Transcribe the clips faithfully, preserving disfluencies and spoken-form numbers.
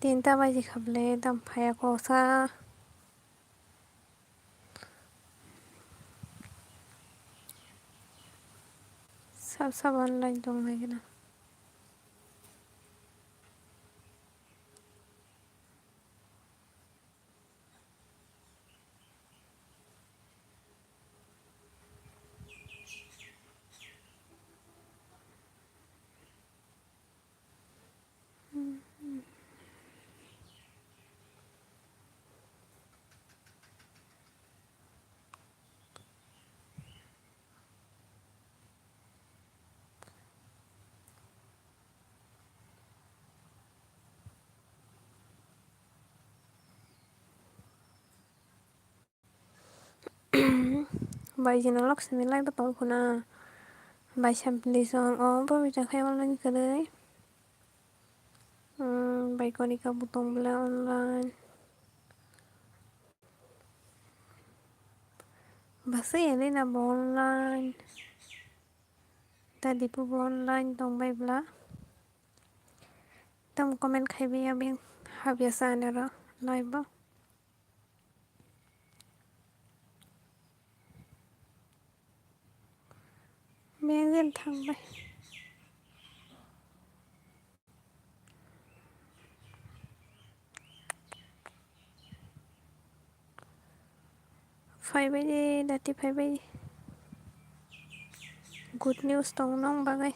Tinta baji kha bwle, tamo phaiya kosa. Sab sab online tong nai gana. Bai Jina Lakshmi live o tong khuna. Bai Sampli song o bo bijak hai online kwrwi. Hmm, bai Konika bo tong bwle online. Bwsai Elena bo online. Da Dipu bo online tong bai bwla. Tam comment khai bai ya beng habya sa anaro live o. Beng jen thang bai. Phaibai de, dati phaibai de. Good news tong nong bagwi.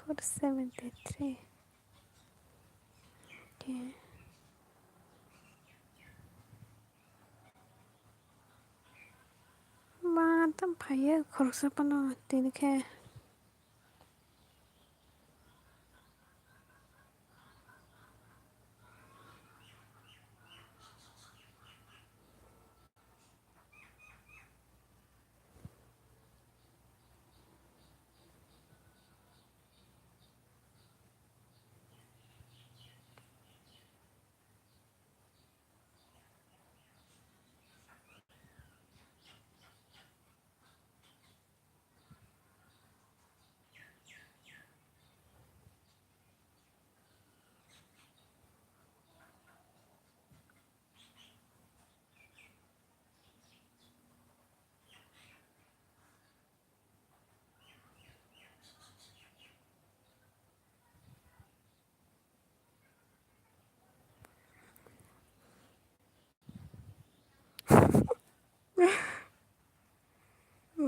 Four seventy three. Okay. Ma tam phaiya khoroksa phano tini khe.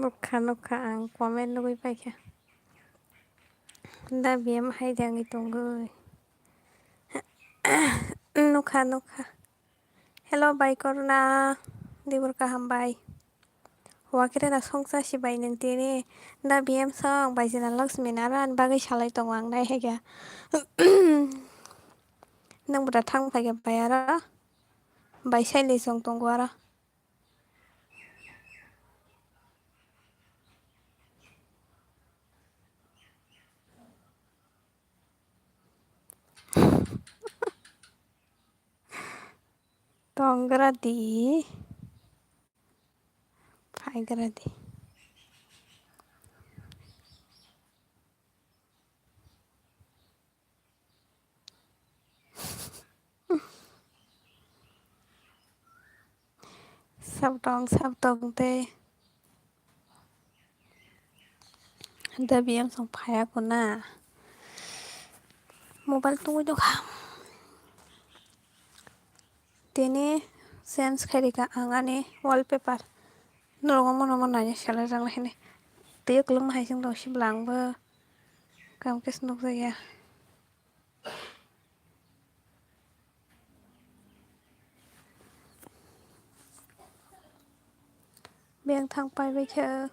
Nukha, nukha, ang comment nugwi paikha. Da B M hai de wngwi tongwi. Nukha, nukha. Hello, bai Korna. Dibor kaham bai. Wakire na songsa si bai nung tini. Da B M song bai Jina Lakshmi nara ani bagwi salai tongo ang nai haikha. Nung bwta thang phaikha bai aro. Bai sai ni song tongo aro. Tonggra di. Phaigra di. Sabtong, sabtong tei. Da B M song phaya kuna. Mobile tungwi dokha. Tini change khai rika ang ani wallpaper. Norok omo nomo naina selai rang hini. Tei kwlwng hai sing tong sibla ang bo. Kam khe se nukjakya. Beng thang pai bai khe.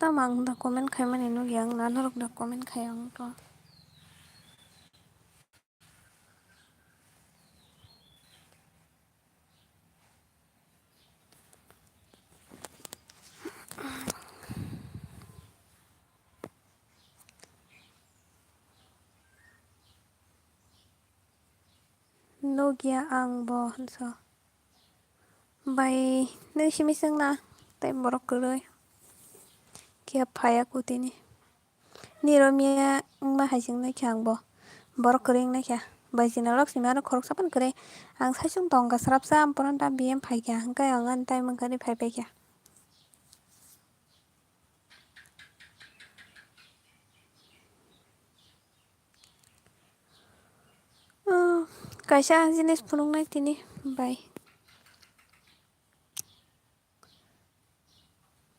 Tamo ang da comment khaimani nukya, ang nanorok da comment khai ang to. Nukya ang bo hinso. Bai, nung simi swngna, tei borok kwrwi. Khe phaiya kutini. Ni romia wngma hai se wngnaikha ang bo. Borok kwrwi wngnaikha. Bai jina lok simi ano khoroksa phano kwrwi. Ang saichung tongkha srapsa, amporo da B M phaikha, hwnkhe ang ani time wngkha ri phaipaikha. Oh, kaisa jinis phunuknai tini bai.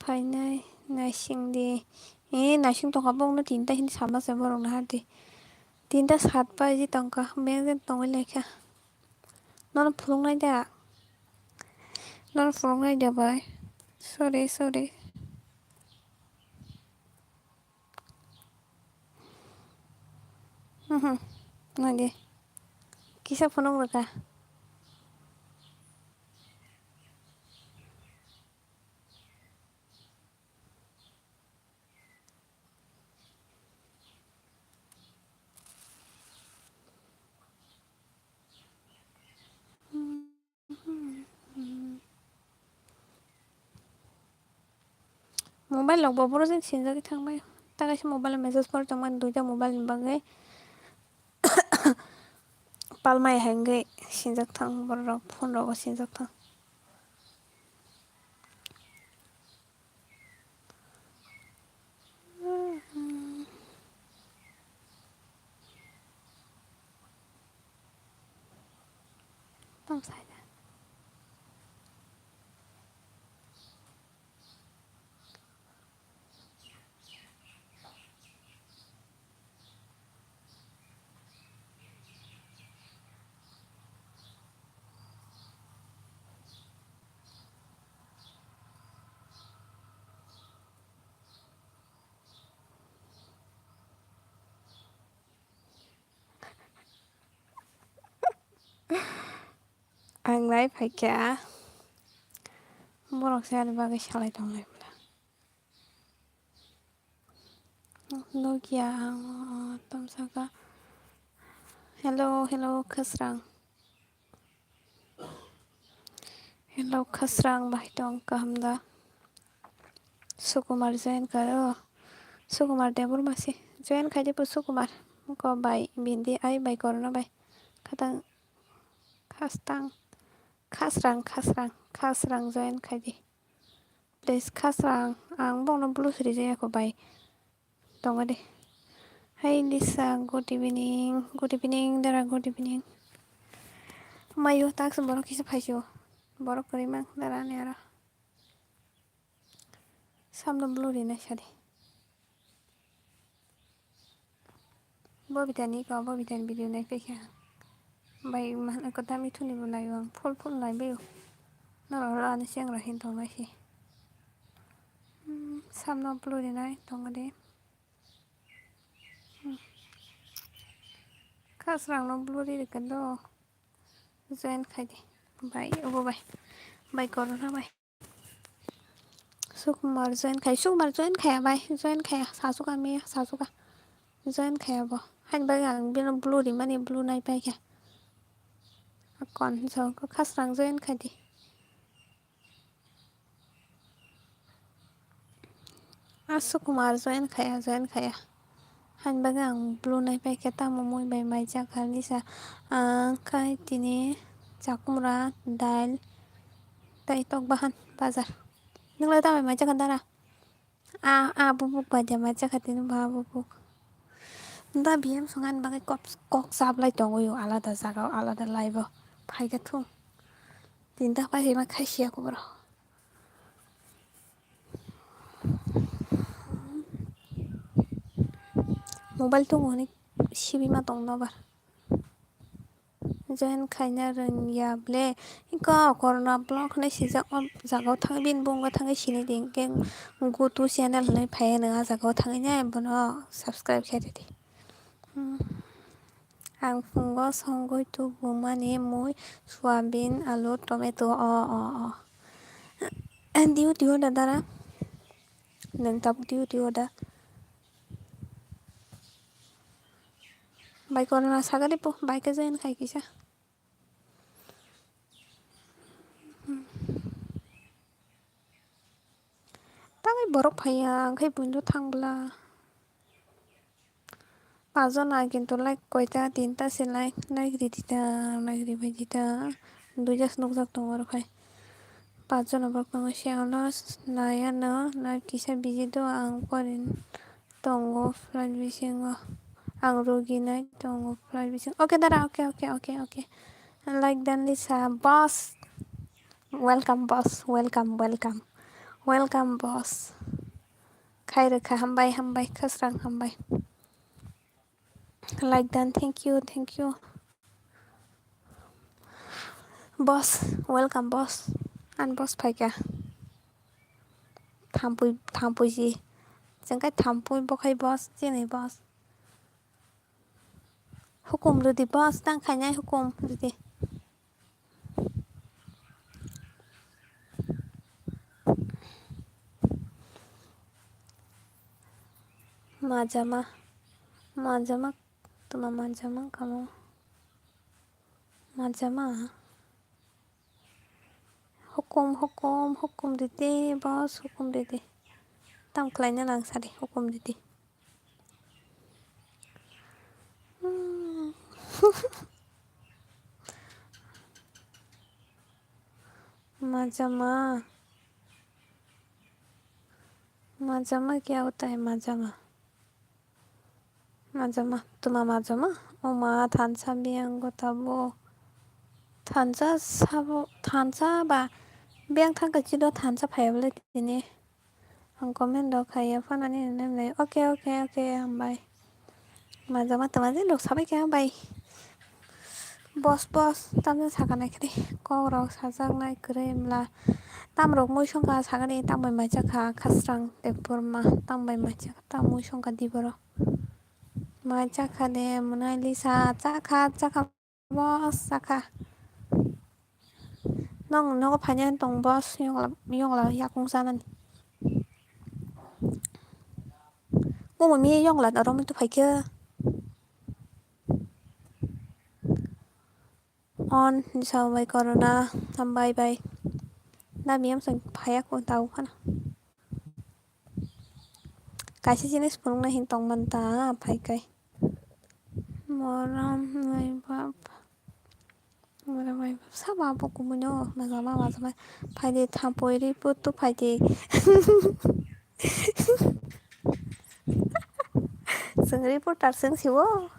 Phainai naising di. Eh, naising tongkha bokno tinta hini sama se borok nahardi. Tinta sat baji tongkha, beng jen tongwi laikha. Nono phunuknai da. Nono phunuknai da bai. Sorry, sorry. Mhm. Nadi. Kisa phunuk rwkha. Mobile rok bo boro jani sinjagwi thangbai. Ta kaisa mobile o message por tongmani, duita mobile ni bagwi palmai hai wngwi sinjak thang borok rok, phone rogo sinjak thang. Tong sai da. Ang nai phaikha, borok se ani bagwi salai tonglai bwla. Nukya ang, o, tong saka. Hello, hello, khasrang. Hello, khasrang, bahai tong, kaham da? Sukumar join khaio. Sukumar Debbarma se. Join khaidi bo Sukumar. Ko bai, bindi ai bai korona bai. Khatang, khastang, khasrang, khasrang, khasrang join khaidi. Please, khasrang, ang bongno blue siri jaya ko bai. Tongo de. Hi Lisa, good evening. Good evening, dara, good evening. Mayo, tak se borok kisa phaisio. Borok kwrwi mang dara ni aro. Samno blue ri nai sadi. Bobita ni ko, Bobita ni video nai phaikha. Bai, ma, ko tami thuni bo nai ang, full full nai baio. Norok oro ani chengra hin tong nai se. Hmm, samno blue ri nai tongo de. Hmm. Khasrang no blue ri rikha do. Join khai di. Bai, obo bai. Bai korona bai. Sukumar join khai, Sukumar join khaya bai, join khaya, sasuka me, sasuka. Join khaya bo. Hain bai ang bino blue ri mani blue nai pai kha. Akon so ko khasrang join khai di. A Sukumar join khaya, join khaya. Hain bagwi ang blue nai paikha, tamo mui bai maijak kha Lisa. Ang khai tini chakumra, dail, tei tok bahan bajar. Nwng lai tamo bai maijak kha dara? A, a bubuk bai de maijak kha tini ba bubuk. Da B M song ani bagwi kok, kok chaplai tongwi o alada jaga o, alada live o. Phaikha thung. Tinta pai rima khai siya kubro. Mobile tongo hwnwi sibima tong nobar. join khaina rwngya ble. Iko corona block hinwi sijak o jaga o thangwi bini bung o thangwi sini di hinkhe Gutu channel hinwi phaiya nw a jaga o thangwi nai bono subscribe khe rwdi. Hmm. Ang phungo songwi tubumani mui, soyabin, alu, tomato. O, o, o. Duty o da dara. Nwng tabuk duty o da. Bai kono na sagadi po, bai khe join khai kisa. Tangwi borok phaiya, ang khe buino thang bwla. Pajona kintu like koita, tinta se like, like ridi ta, like ribai di ta. Duija se nukjak tongo oro khai. Pajona borok tongo, se ano nayano, like kisa biji do, ang porin tongo flight bisingo. Ang rugi nai tongo flight bisingo. Okay, dara, okay, okay, okay, okay. Like dan Lisa, boss. Welcome, boss. Welcome, welcome. Welcome, boss. Khai rwkha, hambai, hambai, khasrang hambai. Like dan, thank you, thank you. Boss, welcome, boss. Ang boss phaikha. Thampui, thampui si. Chwng khai thampui, bo khai boss, chini boss. Hukum rwdi boss, tang khainai hukum rwdi. Majama, majama, tuma majama kamo. Majama. Hukum, hukum, hukum rwdi, boss, hukum rwdi. Tam khlaina nang sadi, hukum rwdi. Hmm. Majama. Majama kya hota hai majama? Majama, tuma majama? O ma, thansa biyang gota bo. Thansa sabo, thansa ba biyang thangka chido thansa phaiya bole tini. Ang comment rok khaiya phanani hinwi mwnai. Okay, okay, okay, hambai. Majama tuma je lok sabai khe hambai. Boss, boss, tamni sakha nai khe de. Kok rok sajak nai kwrwi mla. Tam rok mui songkha sakani, tam bai mai chakha khasrang tei purma. Tam bai mai chakha, tam mui songkha di borok. Mai chakha de, mwnai Lisa, chakha, chakha, boss, chakha. Nong nogo phaina tong boss, yongla, yongla yakung sanani. Omo mi yongla oro muitu phaikhe. On, jisa bai corona, hambai bai. Da miyam song phaya ko tau khana. Kaisa jinis phunukna hin tongman ta phai kai. Morom mai bap. Morom mai bap. Sabo abo kumui no, majama, majama. Phai de thampoi ri putu phai de. Chwng reporter chwng siwo.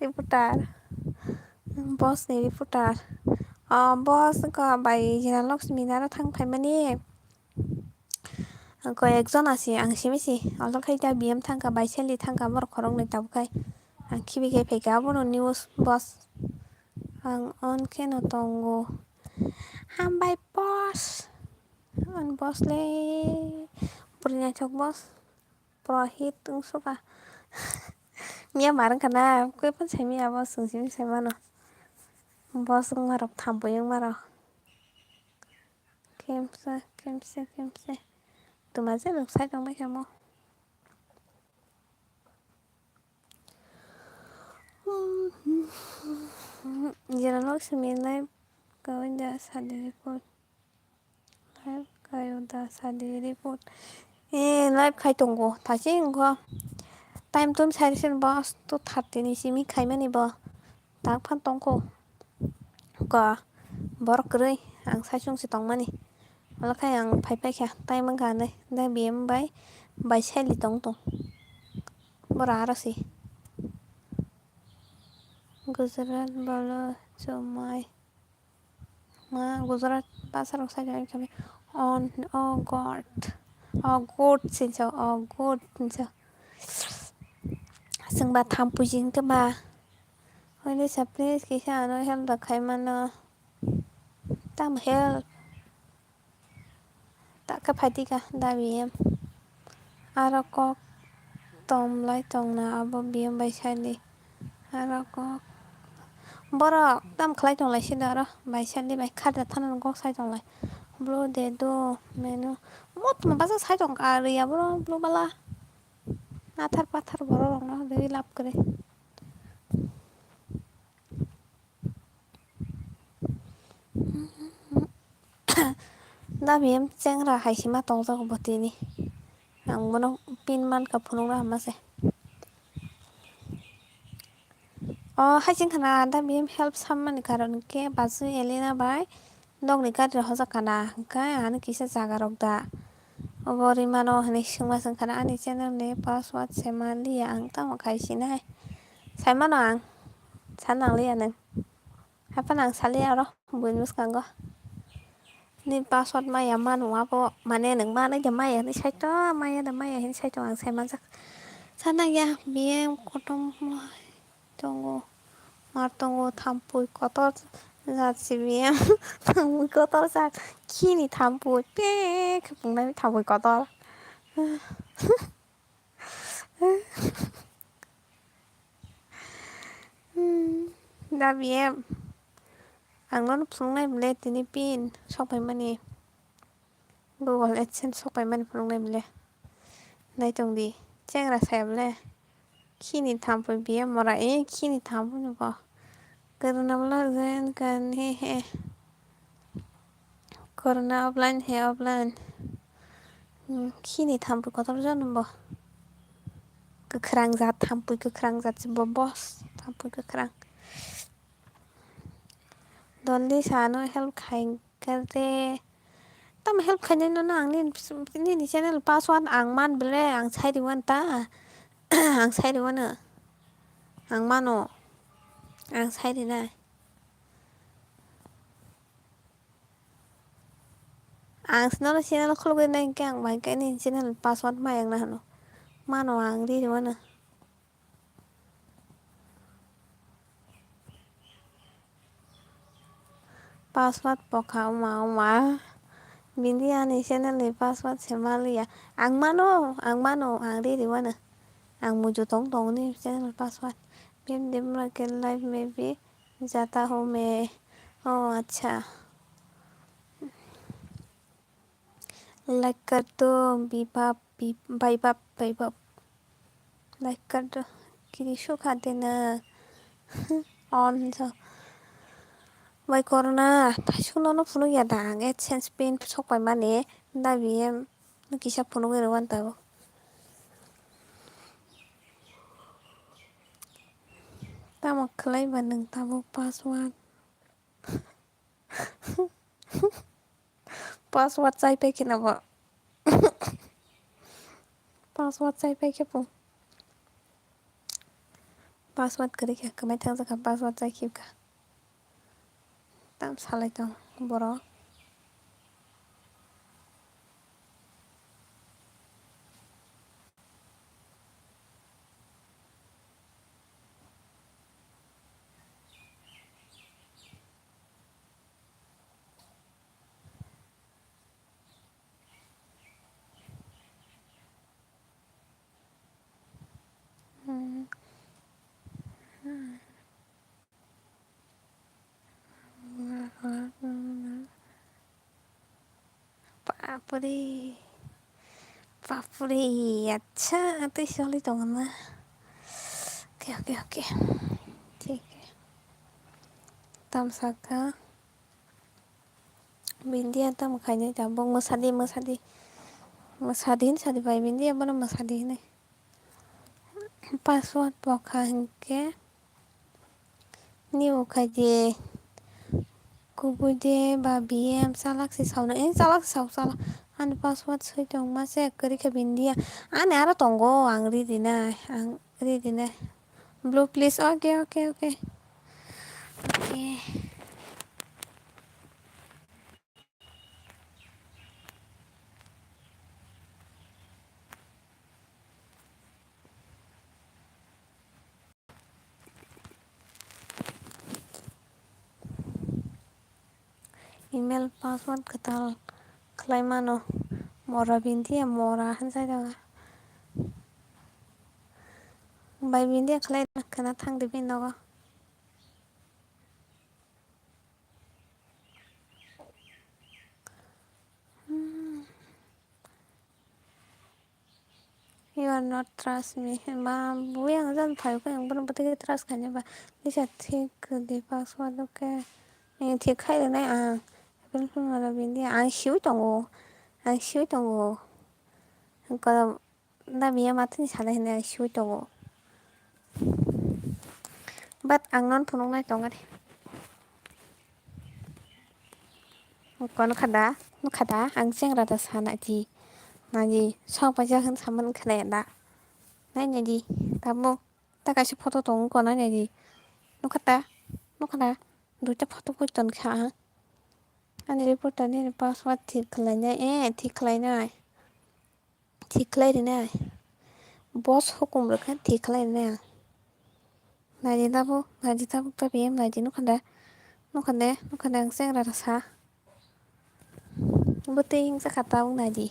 Reporter. Boss ni reporter. O, boss ko bai Jina Lakshmi naro thang phaimani. Ko ekjon asi, ang simi si. Olo khai ta B M thangka, bai seli thangka, borok khoroknwi tabuk khai. Ang khibi khai phaikha, abono news boss. Ang on kheno tongo. Hambai boss. Ang boss le. Puri naithok boss. Prohit wngsuka. Miya mar wngkha na, koi phano sai miya bo, chwng simi sai mano. Boss wngmarok, thampui wngmarok. Kemsa, kemsa, kemsa. Tuma je rok sai tongbai kha mo. Jera nok simi live kaui da sadi report. Live kaui da sadi report. Eh, live khai tongo. Thasi wngkho. Time tum sari sen boss two thirty ni simi khaimani bo. Tak phan tongkho. Ka borok kwrwi ang saichung se tongmani. Wala khai ang phai phai kha, tai mankha hinwi. Da B M bai, bai seli tong tong. Bora aro si. Gujarat bolo chumai. Ma Gujarat basa rok sai jai kami. On, oh God. Oh God, sinsa, oh God, sinsa. Sengba thampui jing kema. Hwnwi sa please kisa ano help da khai mano. Tam help. Ta khe phaidi ka da B M. Aro kok tom lai tong na abo B M bai sadi. Aro kok borok tam khlai tong lai sida aro bai sadi bai kharda thana kok sai tong lai. Blue de do menu. Motma basa sai tong ka ri aboro blue bala. Athar pathar borok rok no de lab kwrwi. Da B M chengra hai sima tongjago bo tini. Ang bono pin mankha phunukna hama se. O hai chwng khna da B M help sammani karon khe bachwi Elena bai nokni gari rok hojak kana hwnkhe ani kisa jaga rok da. Obo rimano hinwi swngma swng khna ani channel ni password se manliya ang tamo khai sinai. Saimano ang san nangliya nwng. Haphano ang saliya oro buini bwskango. Ni password maya manu abo mane nwng manai de maya hinwi saito maya de maya hinwi saito ang saimanjak. Sanaya B M kotom tongo mar tongo thampui kotor jat si B M thampui kotor jat khini thampui pek khe pungnai thampui kotor. Da B M ang nono phunuknai bwle tini pin sokphaimani. Google AdSense sokpaimani phunuknai bwle. Naitongdi chengra saya bwle. Khini thampui B M mora e khini thampui ni bo. Kwrwngna bwla zen kan he he. Kwrwngna offline he offline. Hmm, khini thampui kotor jani bo. Kwkhwrang jat thampui kwkhwrang jat se bo boss thampui kwkhwrang. Doldi sano help khai karte. Tamo help khainai nono ang nini, nini channel password ang man bwle ang sai rwmani ta. Ang sai rwmano. Ang mano. Ang sai rwnai. Ang sino channel khulugwi nai hwnkhe ang bai khe nini channel password ma yang na hwno. Mano ang ri rwmano. Password pokha wngma wngma. Bini ani channel ni password se maliya. Ang mano, ang mano, ang ri rwmano. Ang muitu tong tong ni channel password. Bem de mura ke live maybe jata ho me. Oh, acha. Like kar do, bibab, bib-, baibab, baibab. Like kar do. Kiri sukha de na. On so. Bai korona, thaisu nono phunuk ya da ang AdSense pin sok pai mani. Da B M no kisa phunuk ero wan tabo. Tamo khlai ba nwng tabo password. Password chai pai kheno bo. Password chai pai khe bo. Password kwrwi khe kwmai thang jakha, password chai khibkha. Tam salai tong borok. Bapre. Bapre, acha, tei soli tongo na. Oke, oke, oke. Thik hai. Tam saka. Bindia tam khainai ta. Bo mwsadi, mwsadi. Mwsadi hin sadi bai bindia bono mwsadi hinai. Password bo kha hinkhe. Ni bo khai di. Kubui de ba B M chalak se sauna. Eh, chalak se sau, chalak. Ani password soi tong ma se kwrwi khe bindia. Ani aro tongo, ang ri dinai. Ang ri dinai. Blue please. Okay, okay, okay. Okay. Email password kwtal khlai mano. Mora bindia, mora hwnjai jaga. Bai bindia khlai khwna thangdi bini nogo. Hmm. You are not trust me. Ba, bui ang jan phai khe ang bono bwtwi trust khaina ba. Lisa thik di password, okay. Ni thik khai rwnai ang. Apple phone wala bini ang siwi tongo. Ang siwi tongo. Ko da biya matani sana hinwi ang siwi tongo. But ang non phunuknai tongo de. Ko nukha da, nukha da, ang chengra da sana di. Nadi, sok paijak hwn saman khna da. Nai nadi, tamo, ta kaisa photo tongo ko nai nadi. Nukha da, nukha da, duita photo poi ton kha ang. Ani reporter ni password thik khlai nai, eh, thik khlai nai. Thik khlai rwnai. Boss hukum rwkha thik khlai rwnai ang. Naidi tabuk, naidi tabuk ta B M naidi nukha de. Nukha de, nukha de ang chengra rwsa. Bwtwi himsa kha tabuk naidi.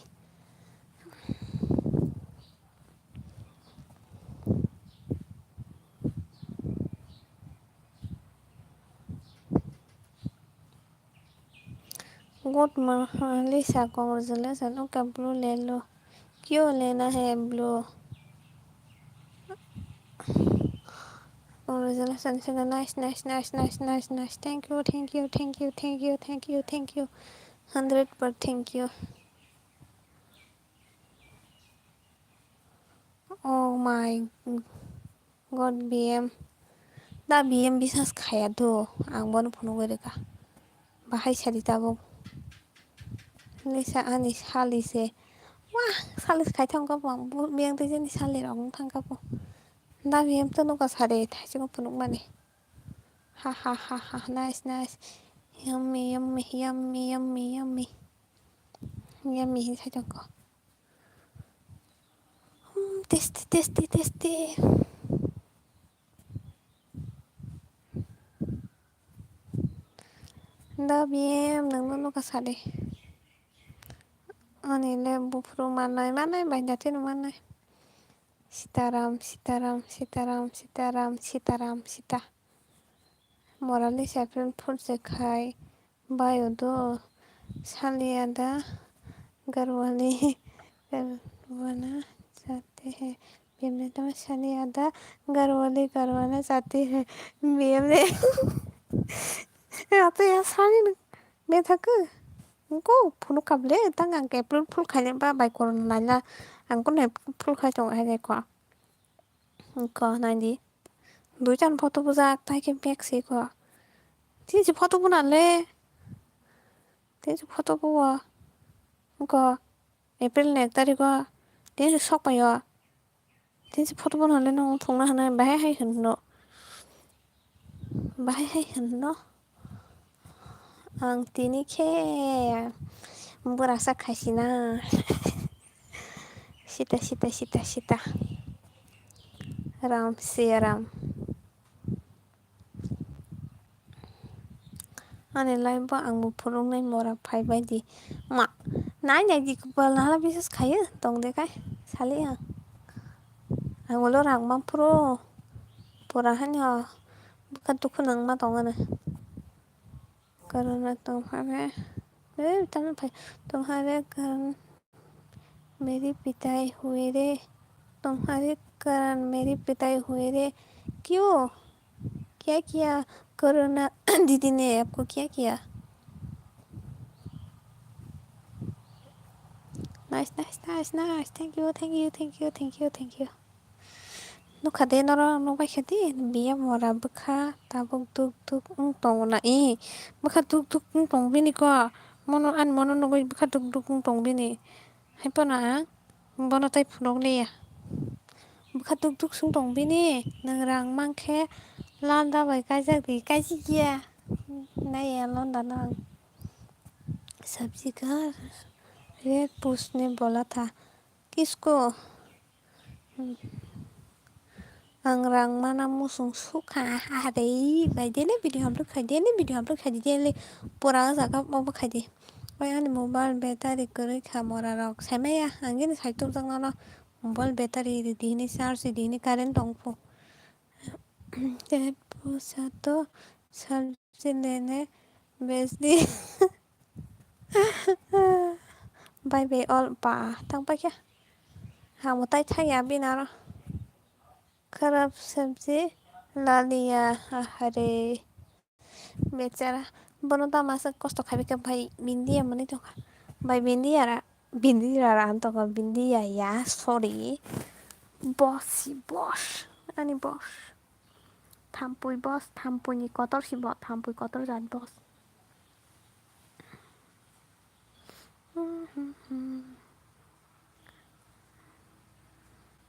Good morning, Lisa, congratulations. Okay, blue ले लो। क्यों लेना है blue? Congratulations, nice, nice, nice, nice, nice, nice. Thank you, thank you, thank you, thank you, thank you, thank you. Hundred पर thank you. Oh my God, B M. Da B M bisas khaya do, ang bono phunugwi rwkha. Bahai sadi tabuk. Lisa ani sali se. Wah, sali se khai thangkha bo, ang bo biyang tei jani sali rok wng thangkha bo. Da B M to nukha sari, thaichukgo phunukmani. Ha ha ha ha, nice, nice. Yummy, yummy, yummy, yummy, yummy. Yummy hinwi khai thangkha. Hmm, tasty, tasty, tasty. Da B M nwngno nukha sadi. Ani le buphuru manai, manai bai da tini manai. Sitaram, Sitaram, Sitaram, Sitaram, Sitaram, Sita. Mora Lisa friend phone se khai. Bayo do, sali ada garwali garwana chate hai. B M ne tamo sali ada garwali garwana chate hai. B M ne. Ato ya sali me thak. Ko phunuk kable tang ang April phul khaina ba bai koron laila. Ang kono April phul khai tong hai ko. Ko naidi. Duitan photo bujak, tai khe bag se ko. Tini se photo buna le. Tini se photo buo. Ko April ni ek tarikh o. Tini se sok pai o. Tini se photo buna le no thungna hwnwi bahai hai hwnno. Bahai hai hwnno. Ang tini khe bwrasa khaisina. Sita, sita, sita, sita. Ram, Siya Ram. Ani life bo ang bo phunuknai mora phai bai di. Ma, nai nai di kwpal nala bisas khayo tong de kai sali ang. Ang ulo rang mang phuru pura hani o bwkha dukhu nang ma tong ani. Corona तुम्हारे, ए, तमिल भाई, तुम्हारे कारण मेरी पिटाई हुई रे, तुम्हारे कारण मेरी पिटाई हुई रे। क्यों? क्या किया कोरोना दीदी ने आपको, क्या किया? Nice, nice, nice, nice. Thank you, thank you, thank you, thank you, thank you. Nukha de norok nukbai kha di, biya mora bwkha tabuk duk duk wng tongo na, e, bwkha duk duk wng tongo bini ko, mono ani mono nugui bwkha duk duk wng tongo bini, hai phano ang bono tai phunuk liya, bwkha duk duk se wng tongo bini, nwng rang mankhe landa bai kaijak di, kaijak ya, naiya landa no ang, sabji ka red pushne bola tha, kisko. Hmm. Ang rang mana musung sukha, arey, bai daily video upload khai, daily video upload khai di, daily pura jaga obo khai di. Bai ani mobile battery kwrwi kha, mora rok sai maya, ang gini sai tubjak nono mobile battery ridi hini charge ridi hini current tong pho. Te pusa to sal Chilene besdi. Bai bai ol ba tang paikha. Hamo tai thaya binaro. Kharap sabji laliya ahare. Bechara. Bono ta masa kosto khaibikha bai bindiya mani tongkha. Bai bindiya ra. Bindiya ra tongkha bindiya ya. Sorry. Boss si boss. Ani boss. Thampui boss, thampui ni kotor si bo, thampui kotor jat boss.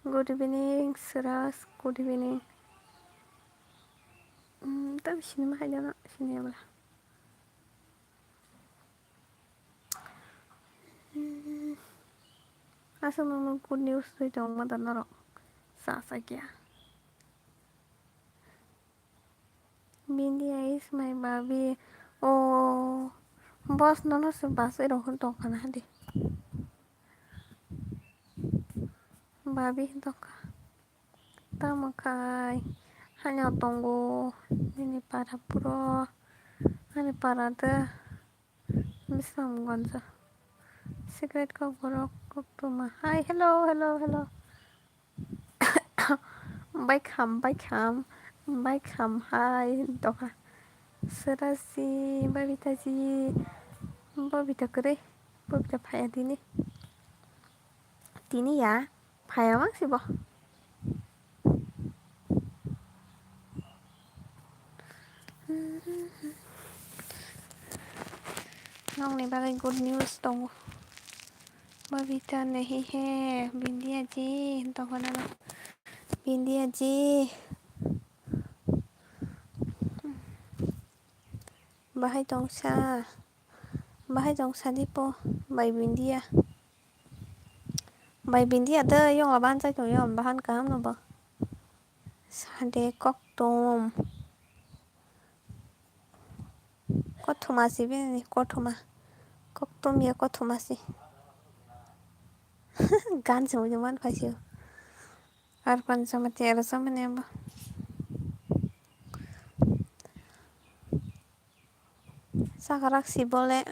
Good evening, Suraj. Good evening. Hmm, tapi sini mah aja nak, sini ya belah. Hmm. Asal nang good news tu itu mata norok. Sa sa kya? Bindia is my babi. Oh, boss nono se bus ero hwn tongkha na hadi. Babi hwn tongkha. Tamo khai hanya tongo nini para puro ani para de. Bisramganj. Secret Kokborok Koktwma. Hi, hello, hello, hello. Baikham, baikham, baikham, hi, doka. Seraji, Babita ji, Babita kwrwi, Babita phaya dini. Tini ya, phaya mang si bo. Nokni bagwi good news tongo. Babita nahi hai, Bindia ji, tongkha nang Bindia ji. Bahai tongsa. Bahai tong sadi po bai bindia. Bai bindia de yong aban chai tong yong bahan kaham no bo. Sade koktom. Kothoma si bini kothoma. Koktom ya kothoma si. Gan se mujung man phai si. Ar pan sama tiara sama ne bo. Sakrak si bole.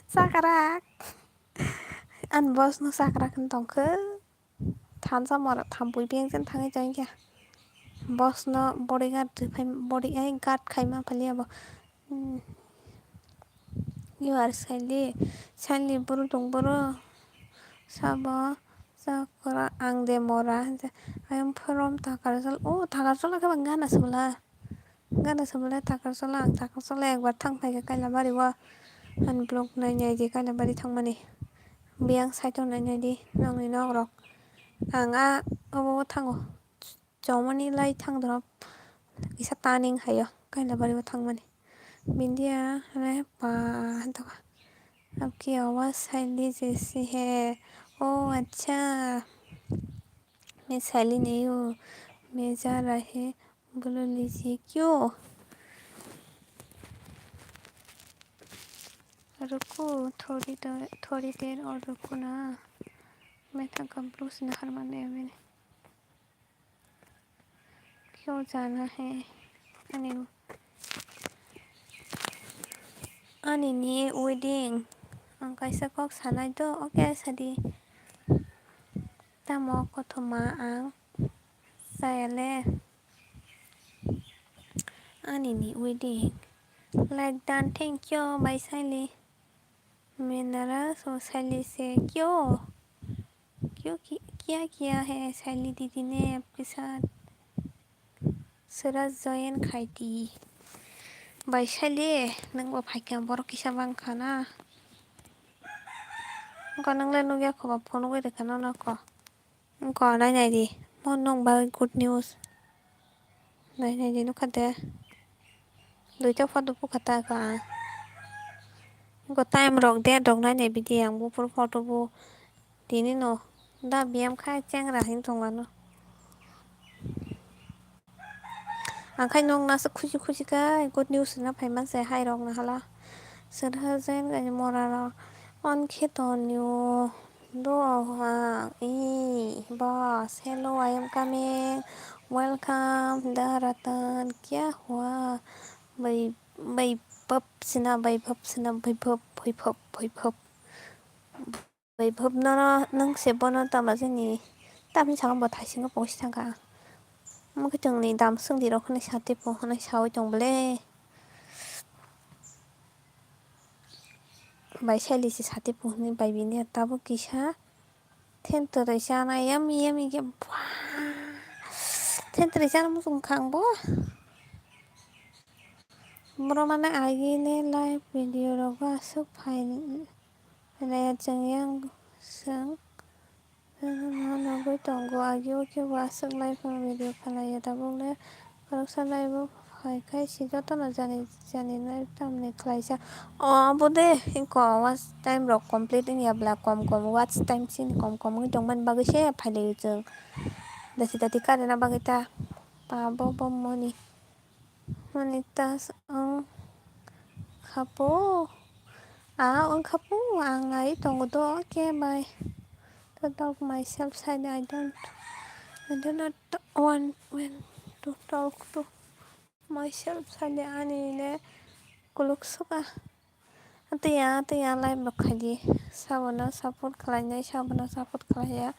Sakrak. An boss no sakrak wng tongkhe. Thansa mora thampui bengsen thangwi changkha. Boss no bodyguard rwphai, bodyguard khai ma phalia bo. Hmm. You are Saili. Saili buru tong buru. Sabo sakra ang de mora. Ayang phorom Takarjal. Oh, Takarjal khe bang gana sula. Gana sumle Takarjala, ang Takarjala ekbar thang phaikha Kailabari o. Ani vlog nai nai di Kailabari thangmani. Biyang side o nai nai di nokni nok rok. Ang a obo thango. Chomani lai thang drop. Kisa turning haio Kailabari o thangmani. Bindia re pa doka. Abki awa sai liji si he. Oh, acha. Main Saili nahi hu. Main ja rahe. बोलो लीजिए क्यों? रुको थोड़ी देर, थोड़ी देर और रुको ना। मैं थका ब्रूस नहर माने अभी। क्यों जाना है? Ani, ani ni wedding. Ang kaisa kok sanai do, okay, sadi. Tamo kothoma ang. Sayale. Ani ni wedding. Like dan thank you, bai Saili. Menara so Saili se kyo? Kyo ki-, kya kiya hai Saili didi ne apke saath? Suraj join khai di. Bai Saili, nang bo phaikha borok kisa bang khana. Ko nang le nugya kho ba phone ugui rikha nono ko. Wngkha, nai nai di. Mo nwng bagwi good news. Nai nai di, nukha de. Duita photo bukha ta kha ang. Wngkha time rok, date rok nai nai bidi ang buphuru photo bo. Tini no da biyam khai chengra hin tong ano. Ang khai nwng nasa khuji khuji khe good news rwna phai man se hai rok na hala. Sir hajen gani mora rok. On khe tonio do ha i boss. Hello, I am coming. Welcome. Da Ratan kya hua? Bai, bai pap sina, bai pap sina, bai pap, bai pap, bai pap. Bai pap no, no, nwng se bono tama jani. Tamni saka bo thaisingo post thangkha. Mwkhwtwngni dam swngdi rok hwnwi sati po hwnwi sawi tong bole. Bai sali se sati po hwnwi bai bini tabuk kisa. Thentrwi chana yummy yummy khe bwaa. Thentrwi chana muchung kha ang bo. Borok mane agini live video rogo aswk phai. Naya chwng yang chwng nugwi tongo, agi o khe bo aswk live o video khlaiya, tabuk le khoroksa live o phai khai se jotono jani jani nai tamni khlaijak. O abo de eko watch time rok complete wngya bla, kom kom watch time chini kom kom wngwi tongmani bagwi se phailaio chwng. Dati dati karena bagwi ta pa bo bo moni. Mani tas ang khapo. A ang khapo ang ai tongo do ke bai. To talk myself side I don't, I do not want when to talk to myself side ani le kuluk suka. Twiya twiya live rok khaidi, sabono support khlainai, sabono support khlaiya,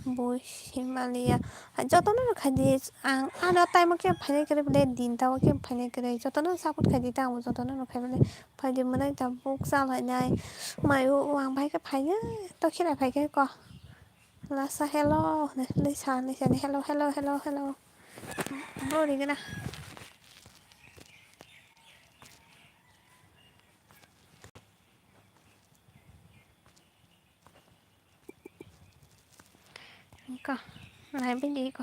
bo himaliya. Jotono no khaidi, ang ano time o khe phainai kwrwi bwle, din ta o khe phainai kwrwi, jotono support khaidi ta, ang jotono no khai bwle, phaidi mwnai ta buk cha lainai, mai o ang bai khe phainai, to khira phai khe ko lasa hello hwnwi sa, hello, hello, hello, hello, bro rigena. Ko, nai bini ko.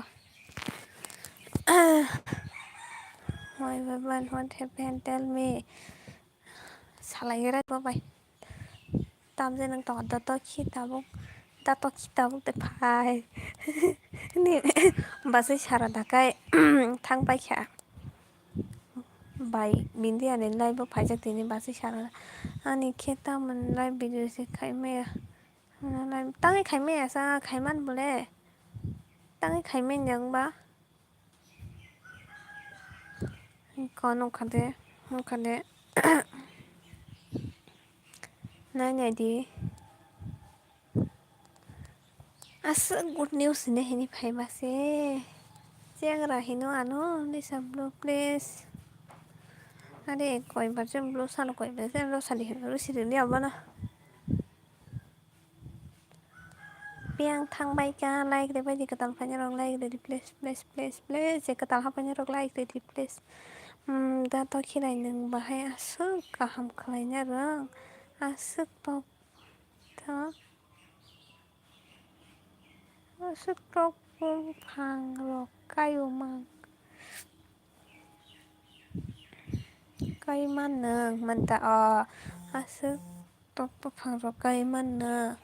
Why, why, why, what happened? Tell me. Salai gira bo bai. Tamje nang to, da to khi tabuk, da to khi tabuk de phai. Ni, basai sara dakai, thang pai kha. Bai, bindi ani live o phaijak tini basai sara. Ani khe tamon live video se khai maya. Tangwi khai maya sa, khai man bole. Tangwi khai manya wngba. Ko nukha de, nukha de. Nai nai di. Aswk good news hinwi hinwi phai ma se. Chengra hino ano, nisa blue please. Are koi bar chen blue salo koi bar chen rosadi hino rosi rini abono. Biyang thang bai kha, like rwbaidi kwtal phaina rok, like rwdi please, please, please, please, je kwtal ha phaina rok like rwdi please. Hmm, da to khirai nwng bahai aswk kaham khlaina rwng, aswk tok tok, aswk tok buphang rok kaio mang. Kai man nwng, man ta o, aswk tok buphang rok kai man nwng.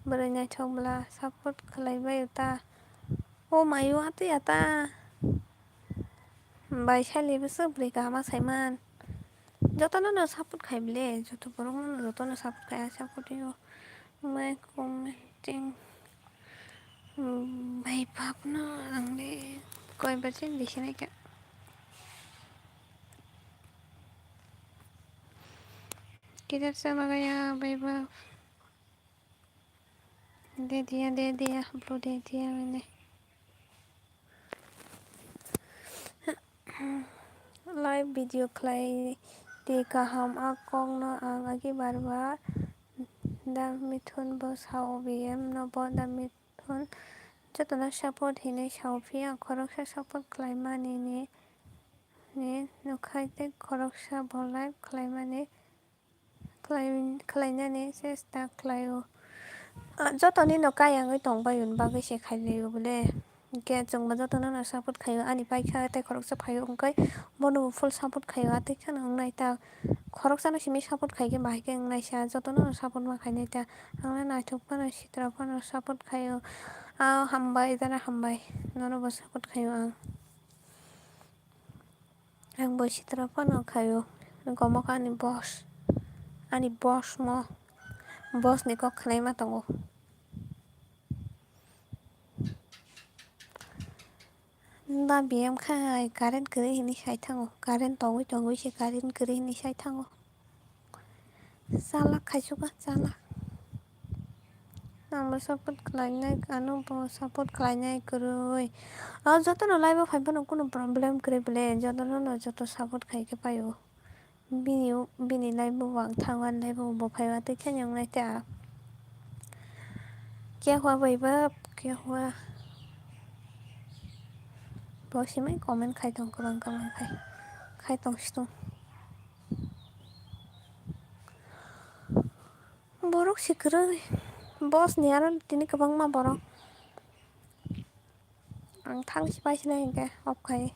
Bwrwi naithok bwla support khlai bai ta. O maio atwi ata. Bai sali bwswk bwrwi kaham ma saiman. Jotono no support khai bwle, joto borok no jotono support khai, ang support o. My commenting. Bai bak no ang le koi bar chen bisi nai kha. Kidar sama gaya bai bak. De diya, de diya, blue de diya mene. Live video khlai di kaham, a kokno ang agi bar bar da Mithun bo sao, B M no bo da Mithun jotono support hinwi sao, phiya ang khoroksa support khlai mani ni, ni nukhai tei khoroksa bo live khlai mani. Khlai-, khlainani chesta khlaio. Ah, jotoni no kayangwi tongbaiyoni bagwi se khailaiyo bole. Hinkhe chwngbo jotono no support khaio, ani paikha tei khoroksa phaio, wngkhe bono bo full support khaio, atwi kheno wngnai ta. Khoroksano simi support khaikhe bahai khe wngnaisa, jotono no support ma khainai ta. Ang le naithok phano sitra phano support khaio. Ah, hambai, jana hambai, nono bo support khaio ang. Ang bo sitra phano khaio. Gomok ani boss. Ani boss mo. Boss ni kok khwnaima tongo. Da B M khai current kwrwi hinwi sai thango. Current tongwi tongwi se current kwrwi hinwi sai thango. Chalak khaisukha, chalak. Ang bo support khlainai, ano bo support khlainai kwrwi. O jotono live o phai phano kunu problem kwrwi bwle, jotono no joto support khai khe paio. Bini, bini live o bo ang thango, ani live o bo phai o, tei khe nang nai ta. Kya hua bhai bab, kya hua? Bo simai comment khai tong kwbang kwbang khai, khai tong situng. Borok si kwrwi. Boss ni aro tini kwbangma borok. Ang thang si pai sinai hinkhe off khai.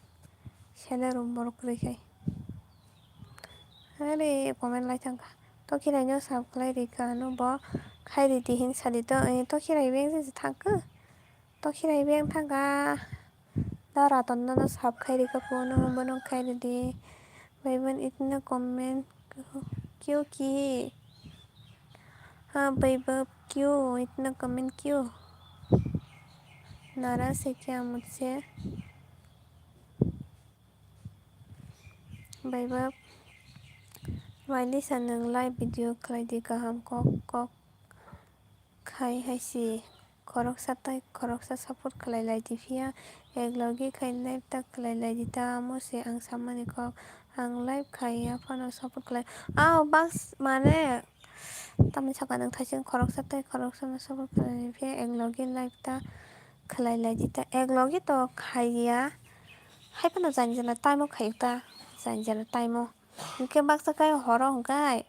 Sele room borok kwrwi khai. Are comment lai thangkha. Tokhirai no sab khlai rikha ano bo khai ridi hin sadi to, eh, Tokhirai beng se thangkha. Tokhirai beng thangkha. Da Raton no sab khai rikha phone no bono khai ridi. Baiban itna comment kyo ki. Ha baiba kyo itna comment kyo. Nara se kya mujhse. Baiba, Wailisa nwng live video khlai di kaham kok kok khai hai si. Khoroksa tai khoroksa support khlai lai di phiya, ek logi khai live ta khlai lai di ta, amo se ang samani kok. Ang live khai ya phano support khlai. Aw, bas mane, tamni saka nwng thaising khoroksa tai khoroksa no support khlai lai phiya, ek logi live ta khlai lai di ta, ek logi to khai ya. Hai phano jani jana time o khai ta, jani jana time o. Hinkhe baksa khai horo hinkhe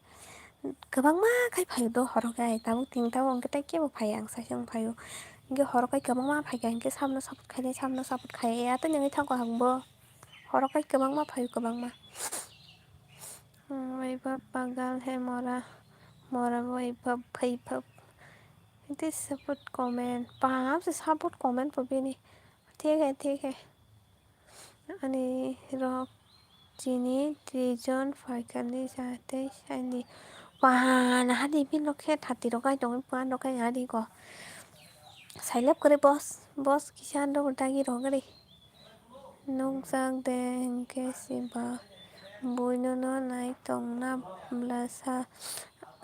kwbangma khai phaio do horo khai tabuk tini tabuk hinkhe tei kebo phaiya ang saisung phaio. Hinkhe horo khai kwbangma phaikha hinkhe samno support khainai samno support khaiya tei nangwi thango ang bo. Horo khai kwbangma phaio kwbangma. Hmm, oi bap pagal hai mora, mora bo oi bap phai bap. Hinkhe support comment, paham se support comment bo bini. Thik hai, thik hai. Ani rok chini trijwng phaikha ni jatei saini. Wahan, hadi bini rok khe thati rok kai tongwi puan rok kai hadi ko. Sailap kwrwi boss, boss kisa rok dagi rok kwrwi. Nukjak de hinkhe se ba buino no nai tongna bwlasa.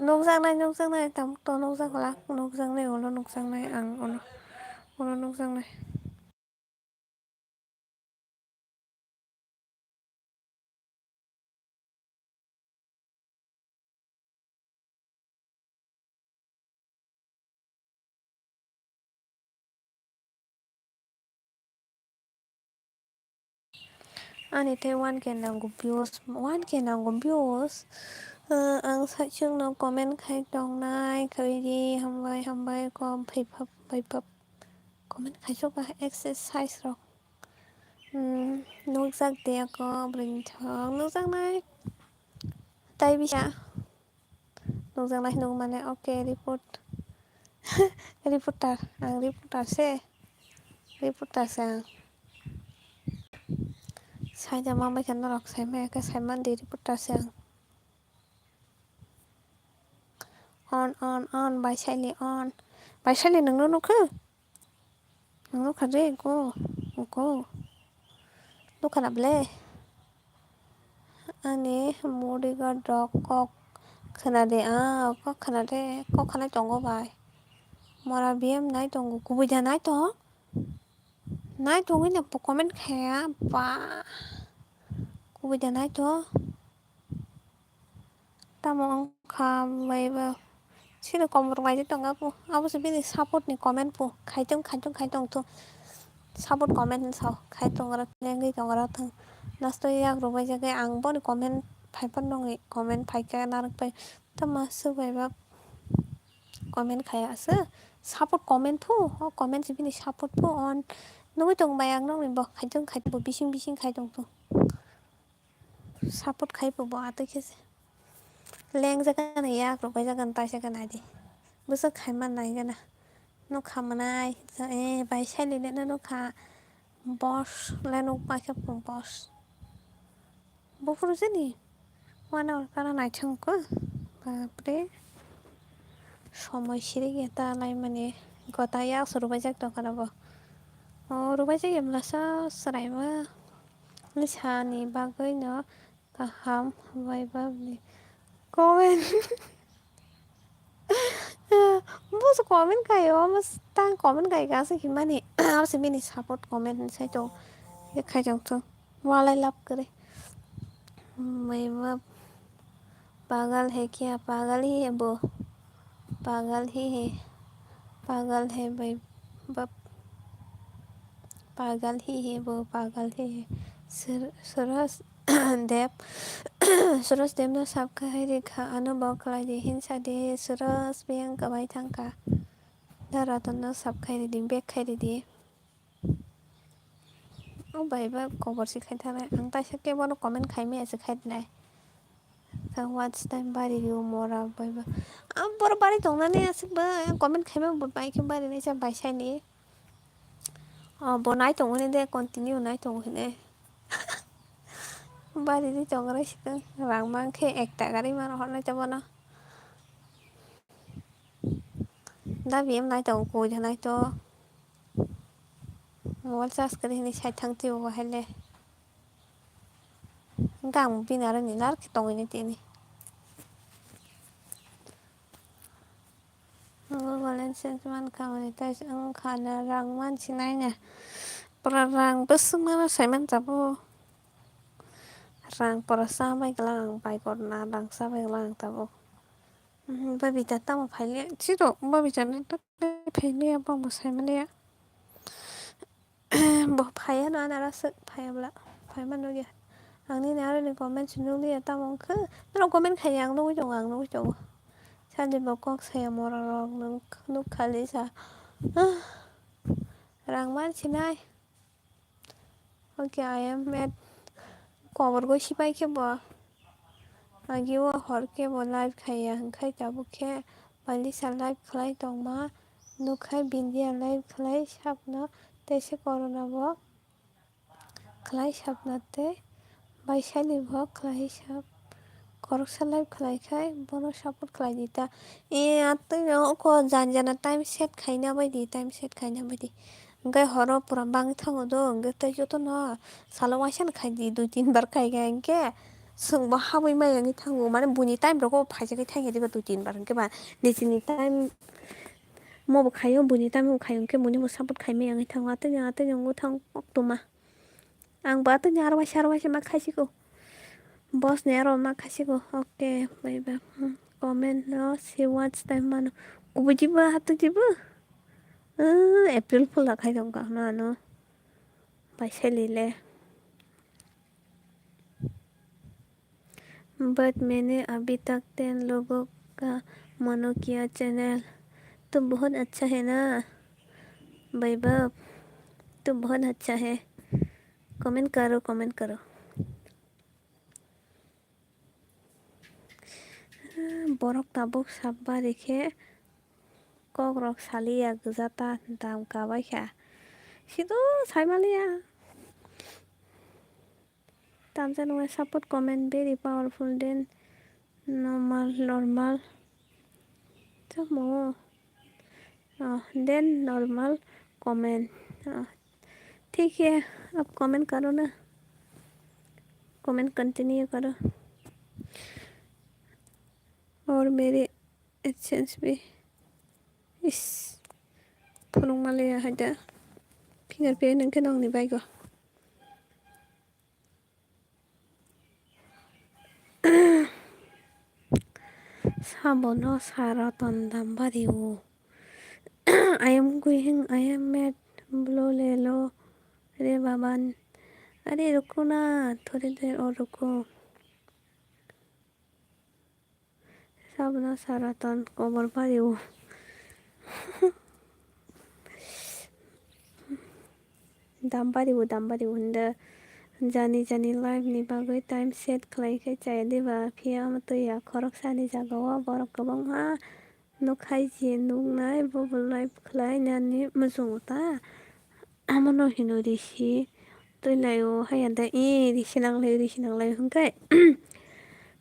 Nukjaknai, nukjaknai, tabuk to nukjak glak, nukjaknai, ulo nukjaknai, ang ulo, ulo nukjaknai. Ani tei one K nango views, one K nango views. Ah, ang saichung no comment khai tongnai, khaidi hambai, hambai, kom phai phap, phai phap. Comment khai chok ba exercise rok. Hmm, nukjak de ako bwrwi ni thok nukjaknai. Tai bisa. Nukjaknai hinwi mane, okay, report. Reporter, ang reporter se. Reporter se ang. Saida ma bai khe norok sai maya khe sai mandi reporter se ang. On, on, on, Baisaili on. Baisaili nwngno nukho? Nwng nukha de, go, go. Nukha na ble? Ani bodyguard rok kok khna de, ah, kok khna de, kok khna tongo bai. Mora B M nai tongo, kubui da nai to. Nai tongwi na po comment khaya, ba. Kubui da nai to. Tamo wngkha bai ba. Sini komor bai tong apo. Abo se bini support ni comment po. Khaitung, khaitung, khaitung to. Support comment sao. Khaitung ora, lengwi tong ora thung. Last o yak rwbai jagwi ang boni comment phai pan nongni comment phai kha narwk bai. Tama swk bai ba comment khaya aswk. Support comment phu. O comment se bini support phu on. Nugwi tong bai ang nokni bo khaitung khaitung bo bising bising khaitung to. Support khai bo bo atwi khe se. Leng jaga ni yak rok bai jaga ni tai jaga nai di. Bwswk khai man nai gana. Nukha mwnai. Eh, bai sai le no nukha. Boss le nuk bai khe boss. Buphuru jani one hour kara naithok kha. Bapre. Somoi sirikhe ta laimani gota yak se rwbaijak tongkha na bo. O rwbaijak ya bwlasa chwraima. Ni sani bagwi no kaham bai babni comment. Bo se comment kai o, amo tang comment kai ka se himani. Amo se bini support comment hinwi sai tong. Ye khai tong to. Walai love kwrwi. Bai bab. Pagal hai kya? Pagal hi hai bo. Pagal hi hai. Pagal hai bai bab. Pagal hi hai bo. Pagal hi hai. Sur-, Suraj Deb. Suraj Deb no sub khai ri kha. Ano bo khlai di hinsa di. Suraj biyang kwbai thang kha. Da Ratan no sub khai ri di. Back khai ri di. O bai ba kobor si khai thanai. Ang taisa kebo no comment khai maya se khai nai. Kha watch time bari rio mora bai ba. Ang boro bari tong nani aswk ba comment khai ma bo bai khe bari nai cha bai sai ni. O bo nai tong ni de continue nai tong hine. Bari di tong rai sikang rang mang khe ek taka ri mano hor nai cha bono. Da biyam nai tong ko ja nai to. Mobile charge kwrwi hinwi sai thang twi bo hai le. Hwnkhe ang bini aro ni lar khe tongwi ni tini. Google AdSense man kha monetize wng kha na rang man sinai na. Pura rang bwswk mano sai man tabuk. Rang pura cha bai kwlak ang bai kor na rang cha bai kwlak ang tabuk. Mhm, Babita tamo phaile? Chiro Babita ni to phaile ya, bo bo sai male ya. Bo phaiya no, anara swk phaiya bla. Phai ma nugya. Ang nini aro ni comment si nugya tamo wngkha. Norok comment khaiya ang nugwi tongo, ang nugwi tongo. Sadi bo kok saya mora rok nung nuk khali sa. Ah, rang man sinai. Okay, I am mad. Kobor goi sipai khe bo. Agi o hor khe bo live khaiya, hwnkhe tabuk khe Balisa live khlai tongma. Nukhai Bindia live khlai sakno tei se corona bo khlai sakno tei Baisali bo khlai sak. Khoroksa live khlai khai bono support khlai di ta. E, atwi no oko jan jana time set khaina bai di, time set khaina bai di. Hwnkhe horo pura bangwi thango do, hwnkhe tei jotono salo waisa no khai di, dui tin bar khai khe hwnkhe chwng bo habwi maya wngwi thango. Mane buini time rogo phaisa khe thangya diba dui tin bar hwnkhe ba nijini time mo bo khaio, buini time bo khaio, hwnkhe buini bo support khai maya wngwi thango. Atwino, atwino wngwi thango koktwma. Ang bo atwino aro waisa, aro waisa ma khaisiko. Boss ni aro ma khaisiko. Okay, bai bai. Hmm, comment no si watch time mano. Kubui jibo, hatu jibo. Uh, April Fool da khai tongkha no ano. Bai seli le. But मैंने अभी तक ten logo का मनो किया channel. तो बहुत अच्छा है ना भाई बाप, तो बहुत अच्छा है. Comment करो, comment करो. Borok tabuk sap bari khe kok rok saliya gwja ta dam kabai kha. Sido sai maliya. Tamsa nungya support comment very powerful then normal, normal. Tamo. Ah, then normal comment. Ah, ठीक है, अब comment करो ना. Comment continue करो. और मेरे AdSense भी. Is. Phunuk maliya haida. Finger pe nang khe nongni baigo. Sabono sara ton dam bari o. I am going, I am mad, blo lelo re baban. Are ruko na, thori der o ruko. Sabono sara ton kobor bari o. Dam bari o, dam bari o hinda jani jani life ni bagwi time set khlai khe chaya diba, phiya omo twi ya khoroksa ni jaga o borok kwbangma nuk hai je nuknai bobo life khlai nani muchungo ta. Amo no hino risi Twi lai o haya de, ee, risi nang lai, risi nang lai hwnkhe.